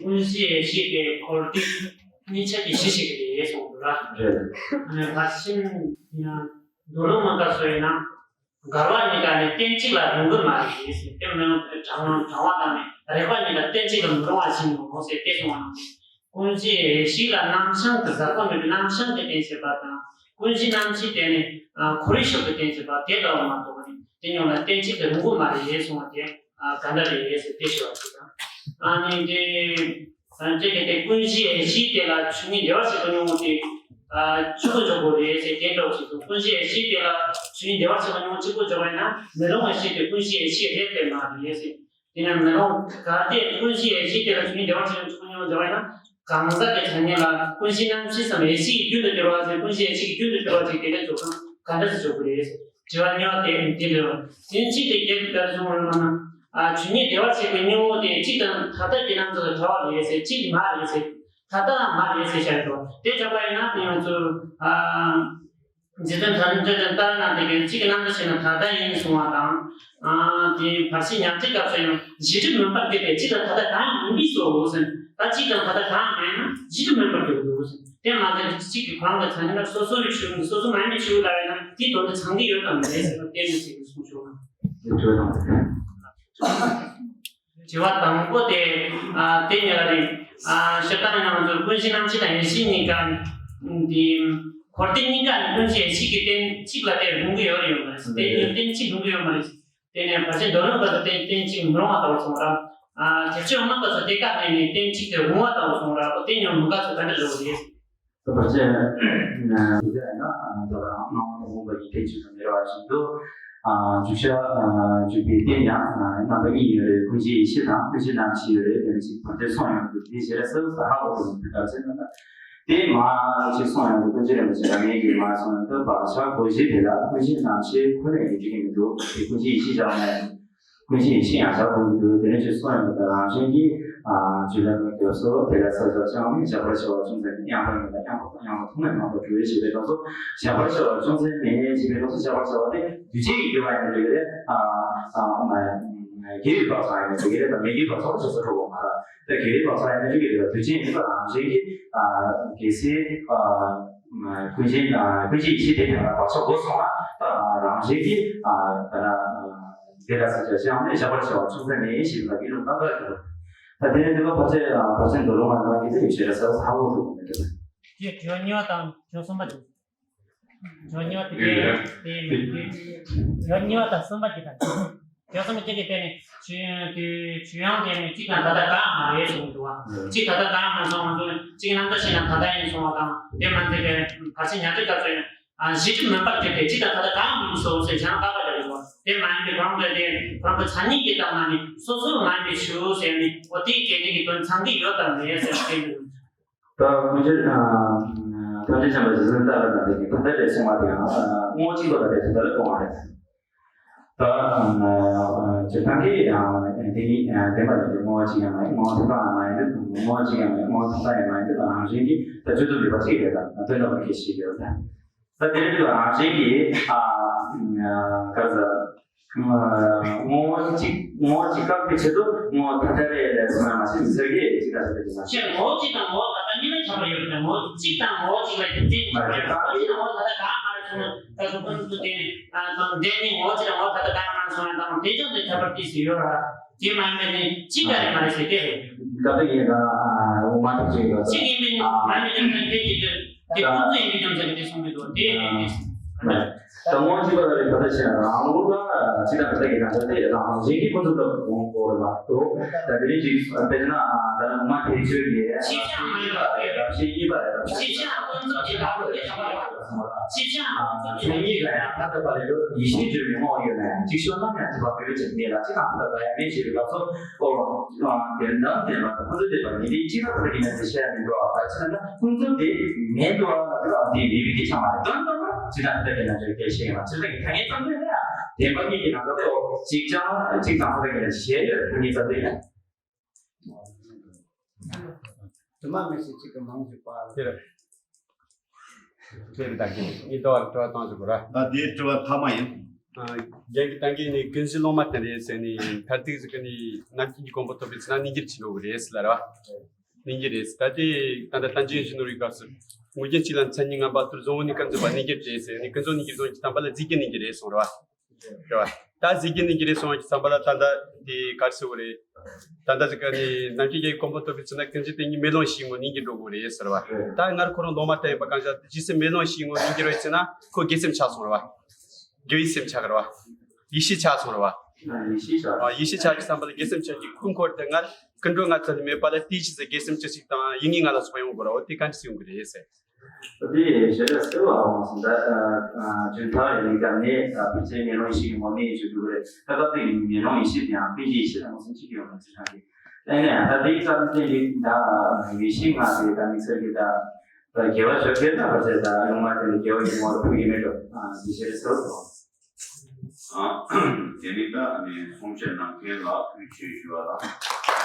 ཀུན་གཞི་ཡེ་ཤེས་དེ་འཁོར་འདས་གཉིས་ཆ་གི་གཞི་ཞིག་རེད་གསུངས་འདུག་ལ། རེད། ཨ་ནི་ཕར་ཕྱིན་ཡང་མདོ་ལུགས་མ་ལྟར་སོ་ཡིན་ན། འགལ་བ་གཉིས་ཀ་ནི་རྟེན་གཅིག་ལ་རུང་གི་མ་རེད་ཟེར། དེ་མིན་དྲང་དྲང་བ་དང་ནི་རེག་པ་གཉིས་ཀ་རྟེན་གཅིག་ལ་མི་རུང་བ་ཞིག་མི་འོང་ཟེར་དེ་གསུངས་པ་ནང་བཞིན། ཀུན་གཞི་ཡེ་ཤེས་ལ་རྣམ་བྱང་གི་ཟབ་པ་མེད་པའི་རྣམ་བྱང་གི་རྟེན་བྱེད་པ་དང་། ཀུན་གཞི་རྣམ་ཤེས་དེ་ནི་འཁོར་བའི་ཕྱོགས་ཀྱི་རྟེན་བྱེད་པ་དེ་ལྟ་བུ་མ་གཏོགས་པ་ནི་དེ་ཉིད་ལ་རྟེན་གཅིག་ཏུ་རུང་གི་མ་རེད་ཟེར་གསུངས་པ་དེ་ག་འདྲ་རེད་ཟེར་དེ་ཞུ་བ་ཞིག་དང་། ཨ་ནི་དེ། ཨ་ནི་དེ་གལ་ཏེ་ཀུན་གཞི་ཡེ་ཤེས་དེ་ལ་ཆོས་ཉིད་བདེ་བར་གཤེགས་པ་སྙིང་པོ་དེ་ཨ་གཅིག་པུ་འཇོག་དགོས་རེད་ཟེར་དེ་འདྲ་བ་ཞིག་གསུངས། ཀུན་གཞི་ཡེ་ཤེས་དེ་ལ་ཆོས་ཉིད་བདེ་བར་གཤེགས་པ་སྙིང་པོ་གཅིག་པུ་འཇོག་པ་ཡིན་ན་མི་རུང་བའི་ཆེད་དུ་ཀུན་གཞི་ཡེ་ཤེས་རེད་དེ་མ་རེད་ཟེར། དེ་ནས་མི་རུང་། གལ་ཏེ་ཀུན་གཞི་ཡེ་ཤེས་དེ་ལ་ཆོས་ཉིད་བདེ་བར་གཤེགས་པ་སྙིང་པོ་འཇོག་པ་ཡིན་ན་གང་ཟག་གི་ཆ་ནས་ལ་ཀུན་གཞི་རྣམ་ཤེས་སམ་ཡེ་ཤེས་ཀྱི་རྒྱུན་དུ་གྱུར་པ་ཟེར། ཀུན་གཞི་ཡེ་ཤེས་ཀྱི་རྒྱུན་དུ་གྱུར་པ་ཅིག་དེ་འདྲ་འཇོག་སྟངས་ག་འདྲ་ཞིག་འཇོག་དགོས་རེད། དྲི་བ་གཉིས་པ་དེ་དེ་འདྲ་བ། དེ་གཅིག་དེ་རྒྱལ་བའི་བཀའ་སྲུང་རེད་མ་ན། ཨ་ཆོས་ཉིད་བདེ་བར་གཤེགས་པའི་སྙིང་པོ་དེ་གཅིག་དང་ཐ་དད་ཀྱི་རྣམ་གཞག་ལ་བྲལ་བ་རེད་ཟེར། གཅིག་མ་རེད་ཟེར། ཐ་དད་མ་རེད་ཟེར་བཤད་འདུག་དེ་ཆགས་པ་ཡིན་ན་ང་ཚོ་ཨ་འཇིག་རྟེན་ཐ་སྙད་ལྟར་ན་དེ་གའི་གཅིག་གི་རྣམ་གཞག་བྱས་ན་ཐ་དད་ཡིན་གསུང་བ་དང་། ཨ་དེ་བར་ཆད་མྱང་འདས་སྐབས་སུ་ཡང་གཞི་གྲུབ་མིན་པར་འགྱུར་ཏེ་གཅིག་དང་ཐ་དད་གང་ཡང་མིན་པས་སོ་ཟེར། ད་གཅིག་དང་ཐ་དད་གང་ཡང་མེད་ན་གཞི་གྲུབ་མིན་པར་འགྱུར་འདུག་ཟེར། དེ་མ་ཚད་གཅིག་གི་གོ་རང་གི་ཚ་ནི་ལ་སོ་སོ་ཡི་ཆོས་ནི་སོ་སོ་མ་ཡིན་པའི་ཆོས་ལ་ཡིན་ན་དེའི་དོན་དེ་ཚང་གི་ཡོད་དམ་མེད་ཟེར་བ་གཏན་ནས་ཟེར་གྱི་གསུང་ཆོག་ན། དྲི་བ་དང་པོ་དེ་ཨ་དེ་ཉེ་ར་རེད། ཨ་སྤྱིར་བཏང་ང་ཚོ་ཀུན་གཞི་རྣམ་ཤེས་དང་ཡེ་ཤེས་གཉིས་ཀ་འདི་འཁོར་འདས་གཉིས་ཀ་ནི་ཀུན་རྫོབ་ཡེ་ཤེས་ཀྱི་རྟེན་གཅིག་ལ་དེ་རུང་གི་ཡོད་རེད་ཡོད་མ་རེད། དེ་ཉིད་རྟེན་གཅིག་རུང་གི་ཡོད་མ་རེད། དེ་ནས་བར་ཆད་མདོ་ལུང་བཀའ་ལ་རྟེན་རྟེན་གཅིག་མི་རུང་བ་ལྟ་བུ་སོང་ར། ཨ་ཁྱབ་བྱེད་དབུ་མ་བཀའ་ཚོ་དེ་ཀ་ནས་ནི་རྟེན་གཅིག་དེ་རུང་བ་ལྟ་བུ་སོང་ར། འོ་དེ་ཉོན་མོངས་བཀའ་ཚོ་ག་འདྲ་རེད་འོ་རེད། བར་ཆད་ན་དེ་ལ་སྣང་བ་དང་མུན་པ་ཡི་རྟེན་གཅིག་ཏུ་མི་རུང་བ་བཞིན་དུ། ཨ་འཇུག་བྱ་ཨ་འཇུག་པའི་རྟེན་ཡང་ཨ་རྣམ་པ་གཉིས་ཡོད་རེད། ཀུན་རྫོབ་ཡེ་ཤེས་དང་ཀུན་རྫོབ་རྣམ་ཤེས་ཡོད་རེད། དེ་ནི་གཅིག་བར་ཆད་སོང་ཡོང་དུས་དེ་ཞེ་ས་ས་ཧ་གོ་ཐུབ་མི་འདུག་བར་ཆད་ན་ད། དེ་མ་ཅིག་སོང་ཡང་དུ་ཀུན་རྫོབ་རིན་པོ་ཆེ་རང་ཉིད་ཀྱིས་མ་སོང་ཡང་དུ་བག་ཆགས་གོ་བྱེད་དེ་ལ་ཀུན་རྫོབ་རྣམ་ཤེས་ཁོ་ནས་ཡིན་འགྲིག་གི་མི་འདུག་དེ་ཀུན་རྫོབ་ཡེ་ཤེས་བཞག་ནས་ཀུན་རྫོབ་ཡེ་ཤེས་ཡང་བཞག་དགོས་ཀྱི་འདུག་དེ་ནས་ཅིག་སོང་ཡང་དུ་རང་བཞིན་གྱིས་ཨ་རྒྱུད་ལ་མེད་དགོས་སོ། དེ་ལ་ས་ཆ་ཅང་མེད་བཞག་པར་བྱ་བ་ཅུང་ཟད་མེད། ཡང་པ་མེད་ལ་ཡང་པ་ཡང་པ་ཐོག་མེད་མང་པོ་གྲུབ་པའི་བྱེད་པའི་སྐབས་སུ་བཞག་པར་བྱ་བ་ཅུང་ཟད་མེད་བྱེད་པའི་སྐབས་སུ་བཞག་པར་བྱ་བ་དེ་དུས་ཅན་གྱི་དགེ་བ་ཡིན་ན་འགྲིག་གི་རེད། ཨ་ཨ་མ་དགེ་བའི་བག་ཆགས་ཡིན་ན་འགྲིག་གི་རེད་དང་མི་དགེའི་བག་ཆགས་ཅིག་སུ་འགྲོ་དགོས་མ་རེད། ད་དགེ་བའི་བག་ཆགས་ཡིན་ན་འགྲིག་གི་རེད་ལ། དུས་ཅན་ཡིན་པ་རང་བཞིན་གྱིས་ཨ་གལ་སྲིད་ཨ་ཀུན་རྫོབ་ཨ་ཀུན་རྫོབ་ཡེ་ཤེས་དེ་དེ་ལ་བག་ཆགས་འགོ་སོང་ན་ད་རང་བཞིན་གྱིས་ཨ་ད་ལ་དེ་ལ་ས་ཆ་ཅང་མེད་བཞག་པར་བྱ་བ་ཅུང་ཟད་མེད་ཞེས་པ་ཡིན་ནོ་ད་ལྟ་གི་ད་དེ་ནས་དེ་ལ་བར་ཆད་ཨ་བར་ཆད་མདོ་ལུང་མ་ལ་གི་དེ་ཡོད་ཤེས་ར་ས་ས་ཧ་གོ་ཐུབ་མི་འདུག་དེ་དྲི་བ་གཉིས་པ་དང་དྲི་བ་གསུམ་པ་དེ། དྲི་བ་གཉིས་པ་དེ་གའི་དེ་མི་དེ། དྲི་བ་གཉིས་པ་དང་གསུམ་པ་དེ་དང་། དྲི་བ་གསུམ་པ་དེ་གའི་དེ་ནི་ཇུས་དེ་ཇུས་ཡང་དེ་ནི་གཅིག་དང་ད་ལྟ་གང་མ་རེད་གསུངས་འདུག་བ། གཅིག་ད་ལྟ་གང་མ་སོང་བ་སོང་གཅིག་རྣམ་ཐར་ཤེས་ན་ད་ལྟ་ཡིན་སོང་བ་དང་དེ་མ་ཚད་པའི་བར་ཆད་ཉ་ཐོས་སྐབས་སུ་ཡང་གཞི་གྲུབ་མིན་པར་གྱུར་ཏེ་གཅིག་དང་ད་ལྟ་གང་མ་སོང་ཟེར་བྱང་ཀ་པ་རེད་འདུག་བ། དེ་མ་ཡིན་པའི་གོ་རམ་པའི་དེ་གོ་རམ་པ་མཚན་ཉིད་ཀྱི་སྟེང་ན་ནི་སོ་སོར་མ་ཡིན་པའི་ཆོས་ཟེར་ནི་འོ་དེའི་གལ་ཏེ་གི་དོན་ཚང་གི་ཡོད་དམ་མེད་ཟེར་བཤད་འདུག་ད་ཀུན་མཁྱེན་ཨ་ཐམས་ཅད་མཁྱེན་པ་རྗེ་བཙུན་ཏཱ་ལའི་བླ་མ་གིས་ད་ལྟ་ལས་གསུངས་པ་དེའང་ཨ་དངོས་གཅིག་པ་ལ་རེད་ད་ལྟ་ལ་གཏོང་བ་རེད། ད་ཨ་སྤྱིར་བཏང་གི་ཨ་དེ་ནི་ཨ་བདེན་པ་ལ་དེ་དངོས་གཅིག་ཡང་མ་ཡིན་དངོས་ཐོབ་ཐང་ཡང་མ་ཡིན་དངོས་གཅིག་ཡང་མ་ཡིན་དངོས་ཐོབ་ཐང་ཡང་མ་ཡིན་དེ་ལ་རང་བཞིན་གྱིས་ད་བཅུ་གསུམ་རིག་པ་གཅིག་རེད། ད་དོན་དམ་པར་ཁས་ཞིག་ཡོད་ད། ད་དེ་རིང་འདི་ལ་རང་བཞིན་གྱིས་ཨ་ག་རེ་ཟེར། ངོ་བོ་གཅིག་ངོ་བོ་གཅིག་བཀག་པའི་ཆེད་དུ་ངོ་བོ་ཐ་དད་རེད་ལས་སོང་ཡང་མ་བྱེད་མི་ཚེ་གི་གཅིག་དང་ཐ་དད་ཀྱི་ལ། ཅེས་ངོ་བོ་གཅིག་དང་ངོ་བོ་ཐ་དད་གཉིས་ལ་ཁྱད་པར་ཡོད་པས་ངོ་བོ་གཅིག་དང་ངོ་བོ་གཅིག་ལ་རྒྱུ་མཚན་གཉིས་ཁྱད་པར་ཡོད། ངོ་བོ་གཅིག་དང་ངོ་བོ་ཐ་དད་གང་མ་རེད་གསུངས་ན་ད་གཟུགས་ཕུན་སུམ་ཚོགས་ལྡན་དང་ལྡན་ནི་ངོ་བོ་གཅིག་དང་ངོ་བོ་ཐ་དད་གང་མ་རེད་གསུངས་ན་ད་དེ་ཅང་དེ་ཁྱད་པར་ཏོག་ཙམ་ཡོད་ར། དེ་མ་ཡིན་པ་ནི་གཅིག་ག་རེ་མ་རེད་ཟེར་དེ་རེད། ད་ལྟ་ཡིན་ན་ཨ་འོ་མ་ཐག་ཆོད་ཡོད་ས། གཅིག་ཡིན་པའི་ནི་ཨ་མ་ཡིན་ན་ཕན་གྱི་དོན་དེ་ཨ་ཁོང་ཚོ་ཡིན་པའི་རྒྱུ་མཚན་གྱིས་དེ་གསུང་གི་འདུག་དེ་རེད་དེ། ད་ངོ་གཅིག་པ་ལ་རེད་ད་ལྟ་བྱས་རང་ལུགས་ལ་གཅིག་དང་ད་ལྟ་ཡིན་ན་ད་དེ་རང་བཞིན་གྱིས་ཁོང་ཚོ་ལ་དགོངས་དགོས་ལ་འདུག་ད་དེ་རིང་གཅིག་དཔེར་ན་ད་ལྟ་འོ་མ་ཐག་ཆོད་ཀྱི་ཤེས་བྱ་མ་ཡིན་པ་རེད། རབ་ཤེས་གཉིས་པ་རེད། རབ་ཤེས་ཤེས་བྱ་ཁོང་ཚོ་གཅིག་ལ་དགོས་ཀྱི་ཆགས་པ་རེད། ཤེས་བྱ་ཁོང་ཚོ་གཅིག་ལ་ཡང་ད་ལྟ་བ་ལས་ཡོད་ཡེ་ཤེས་བརྗོད་པའི་ངོ་བོ་ཡོད་ན་ཡང་ཅིག་ཤོད་ན་ཡང་དེ་བ་བོད་ཅིག་མེད་ལ་ཅིག་དང་ད་ལྟ་ཡང་མེད་ཅེས་པའི་སྐབས་སུ། ཨོ། དོན་དམ་བདེན་པ་དང་ཀུན་རྫོབ་བདེན་པ་ཉིད་དེ་གཅིག་ལ་ཐ་དད་ཀྱི་མེད་ཟེར་བཤད་ཡ་མི་འགྲོ་བ་ག་ཅི་ན་ད་ཀུན་རྫོབ་དེ་མེད་འགྲོ་བ་ལ་དེ་ལ་དེ་མེད་པའི་དེ་ཆགས་མ་རེད། དོན་དམ་པ་ཇི་ལྟར་ཐ་དད་ཀྱི་ན་འགྲོ་སྐད་བཤད་ཡིན་པ་ཇི་ལྟར་གྱི་ཐ་སྙད་ཙམ་དུ་ཡང་བདེན་པ་གཉིས་ཀྱི་ནང་དུ་ཨོ་གཅིག་ཀྱང་གཅིག་དང་ཐ་དད་ཀྱི་ན་བཤད་ཡོད་ཐ་སྙད་ཙམ་དུ་ཡང་། དུ་མ་མེད་ཞིང་གཅིག་གི་མང་ཞིག་པ། དེ་རེད། དེ་རེད་ད་གིན་ངས་དྲི་བ་དྲི་བ་བཏང་ཟིག་གོ་ར། ད་དེའི་དྲི་བ་མཐའ་མ་ཡིན། རྒན་གྱིས་ད་གིན་ནི་ཀུན་གཞི་ལུང་མ་བསྟན་རེད་ཟེར་ནས་མཐར་ཐུག་ཟིག་གི་ནི་རྣམ་མཁྱེན་གྱི་གོ་འཕང་ཐོབ་པའི་ཚེ་ན་གནས་འགྱུར་ཆེ་འགྲོ་གི་རེད་ཟེར་ལ་ར་བ། གནས་འགྱུར་རེད་ཟེར། ད་དེ་ད་ལྟ་བསྟན་བཅོས་ཡིན་ཞུ་ནོ་རིག་སྐབས་སུ་དངོས་རྒྱུ་གཅིག་ལ་མཚན་ཉིད་ངེས་པ་ལྟར་བཟུང་བ་ནི་ཀུན་རྫོབ་པ་གནས་འགྱུར་རེད་ཟེར་ནས་ཀུན་རྫོབ་གནས་འགྱུར་བཟུང་གི་བསྟན་པ་ལ་རྫས་ཀྱི་གནས་འགྱུར་རེད་གསུངས་ར་བ། རེད་བ། ད་རྫས་ཀྱི་གནས་འགྱུར་རེད་གསུངས་ཀྱི་བསམ་པ་ལ་ད་ལྟ་དེ་ག་རེ་ཟེར་བ་རེད། ད་ལྟ་ཟེར་ག་ནི་རྣམ་མཁྱེན་རྒྱལ་བའི་གོ་འཕང་ཐོབ་པའི་ཚེ་ན་ཀུན་རྫོབ་དེ་ཉིད་མེ་ལོང་ཞིག་ངོ་གནས་འགྱུར་འགྲོ་དགོས་རེད་ཟེར་བ། ད་སྔར་ཁོ་རང་ལུང་མ་བསྟན་ཡོད་པ་གང་ཤར་ཏེ་ཇི་སྲིད་མེ་ལོང་ཞིག་ངོ་གནས་འགྱུར་བའི་ཚེ་ན་ཁོ་དགེ་སེམས་ཆགས་སོང་རེད་བ། དགེ་བའི་སེམས་ཆགས་རེད་བ། ཡེ་ཤེས་ཆགས་སོང་རེད་བ། ཡེ་ཤེས་ཆགས། ཡེ་ཤེས་ཆགས་ཀྱི་བསམ་པ་ལ་དགེ་སེམས་ཆགས་ཀྱི་ཁུ་འཁོར་དེ་སྔར་ཀུན་འགྲོ་ལྔ་ཚར་མེད་པ་ལ་དེའི་ཕྱིས་སུ་དགེ་སེམས་ཅི་ཞིག་དང་ཡིད་ངེས་ལྔ་ལ་སོགས་པ་ཡོང་དགོས་རེད་བ། དེ་གང་ཅི་ཡོང་གི་རེད་ཟེར། དེ་ཞེ་དྲག་གསལ་བ་འོང་སོང་ད། རྒྱུན་མཐའ་ཡིན་ཀྱང་ནས་ད་ཕལ་ཆེར་མེ་ལོང་ཡེ་ཤེས་ཀྱི་ངོ་མས་ཞུ་དགོས་རེད། ད་སྐབས་དེ་ཡིན་མེ་ལོང་ཡེ་ཤེས་དེའང་ཀུན་གཞི་ཡེ་ཤེས་དང་མཚོན་གཅིག་ཡོང་བ་ཚིག་ཐག་གི། ཨེ་ནས་ད་དེའི་སྐབས་དེ་ཡིན་ད་ཡེ་ཤེས་ལྔ་དེ་ད་དམིགས་བསལ་གྱི་ད་དགེ་བ་བཅོ་བརྒྱད་ན་བར་ཆད་ད་ལུང་མ་དེ་ནི་དགེ་བ་ཡི་ངོ་བོར་ཕུལ་གྱི་མེད་འགྲོ། དེ་ཞེ་དྲག་གསལ་བ་འོང་། ཨ། དེ་ནི་ད་ནི་གསུང་བཤད་གནང་མཁན་ལ་ཐུགས་རྗེ་ཆེ་ཞུ་བ་དང་།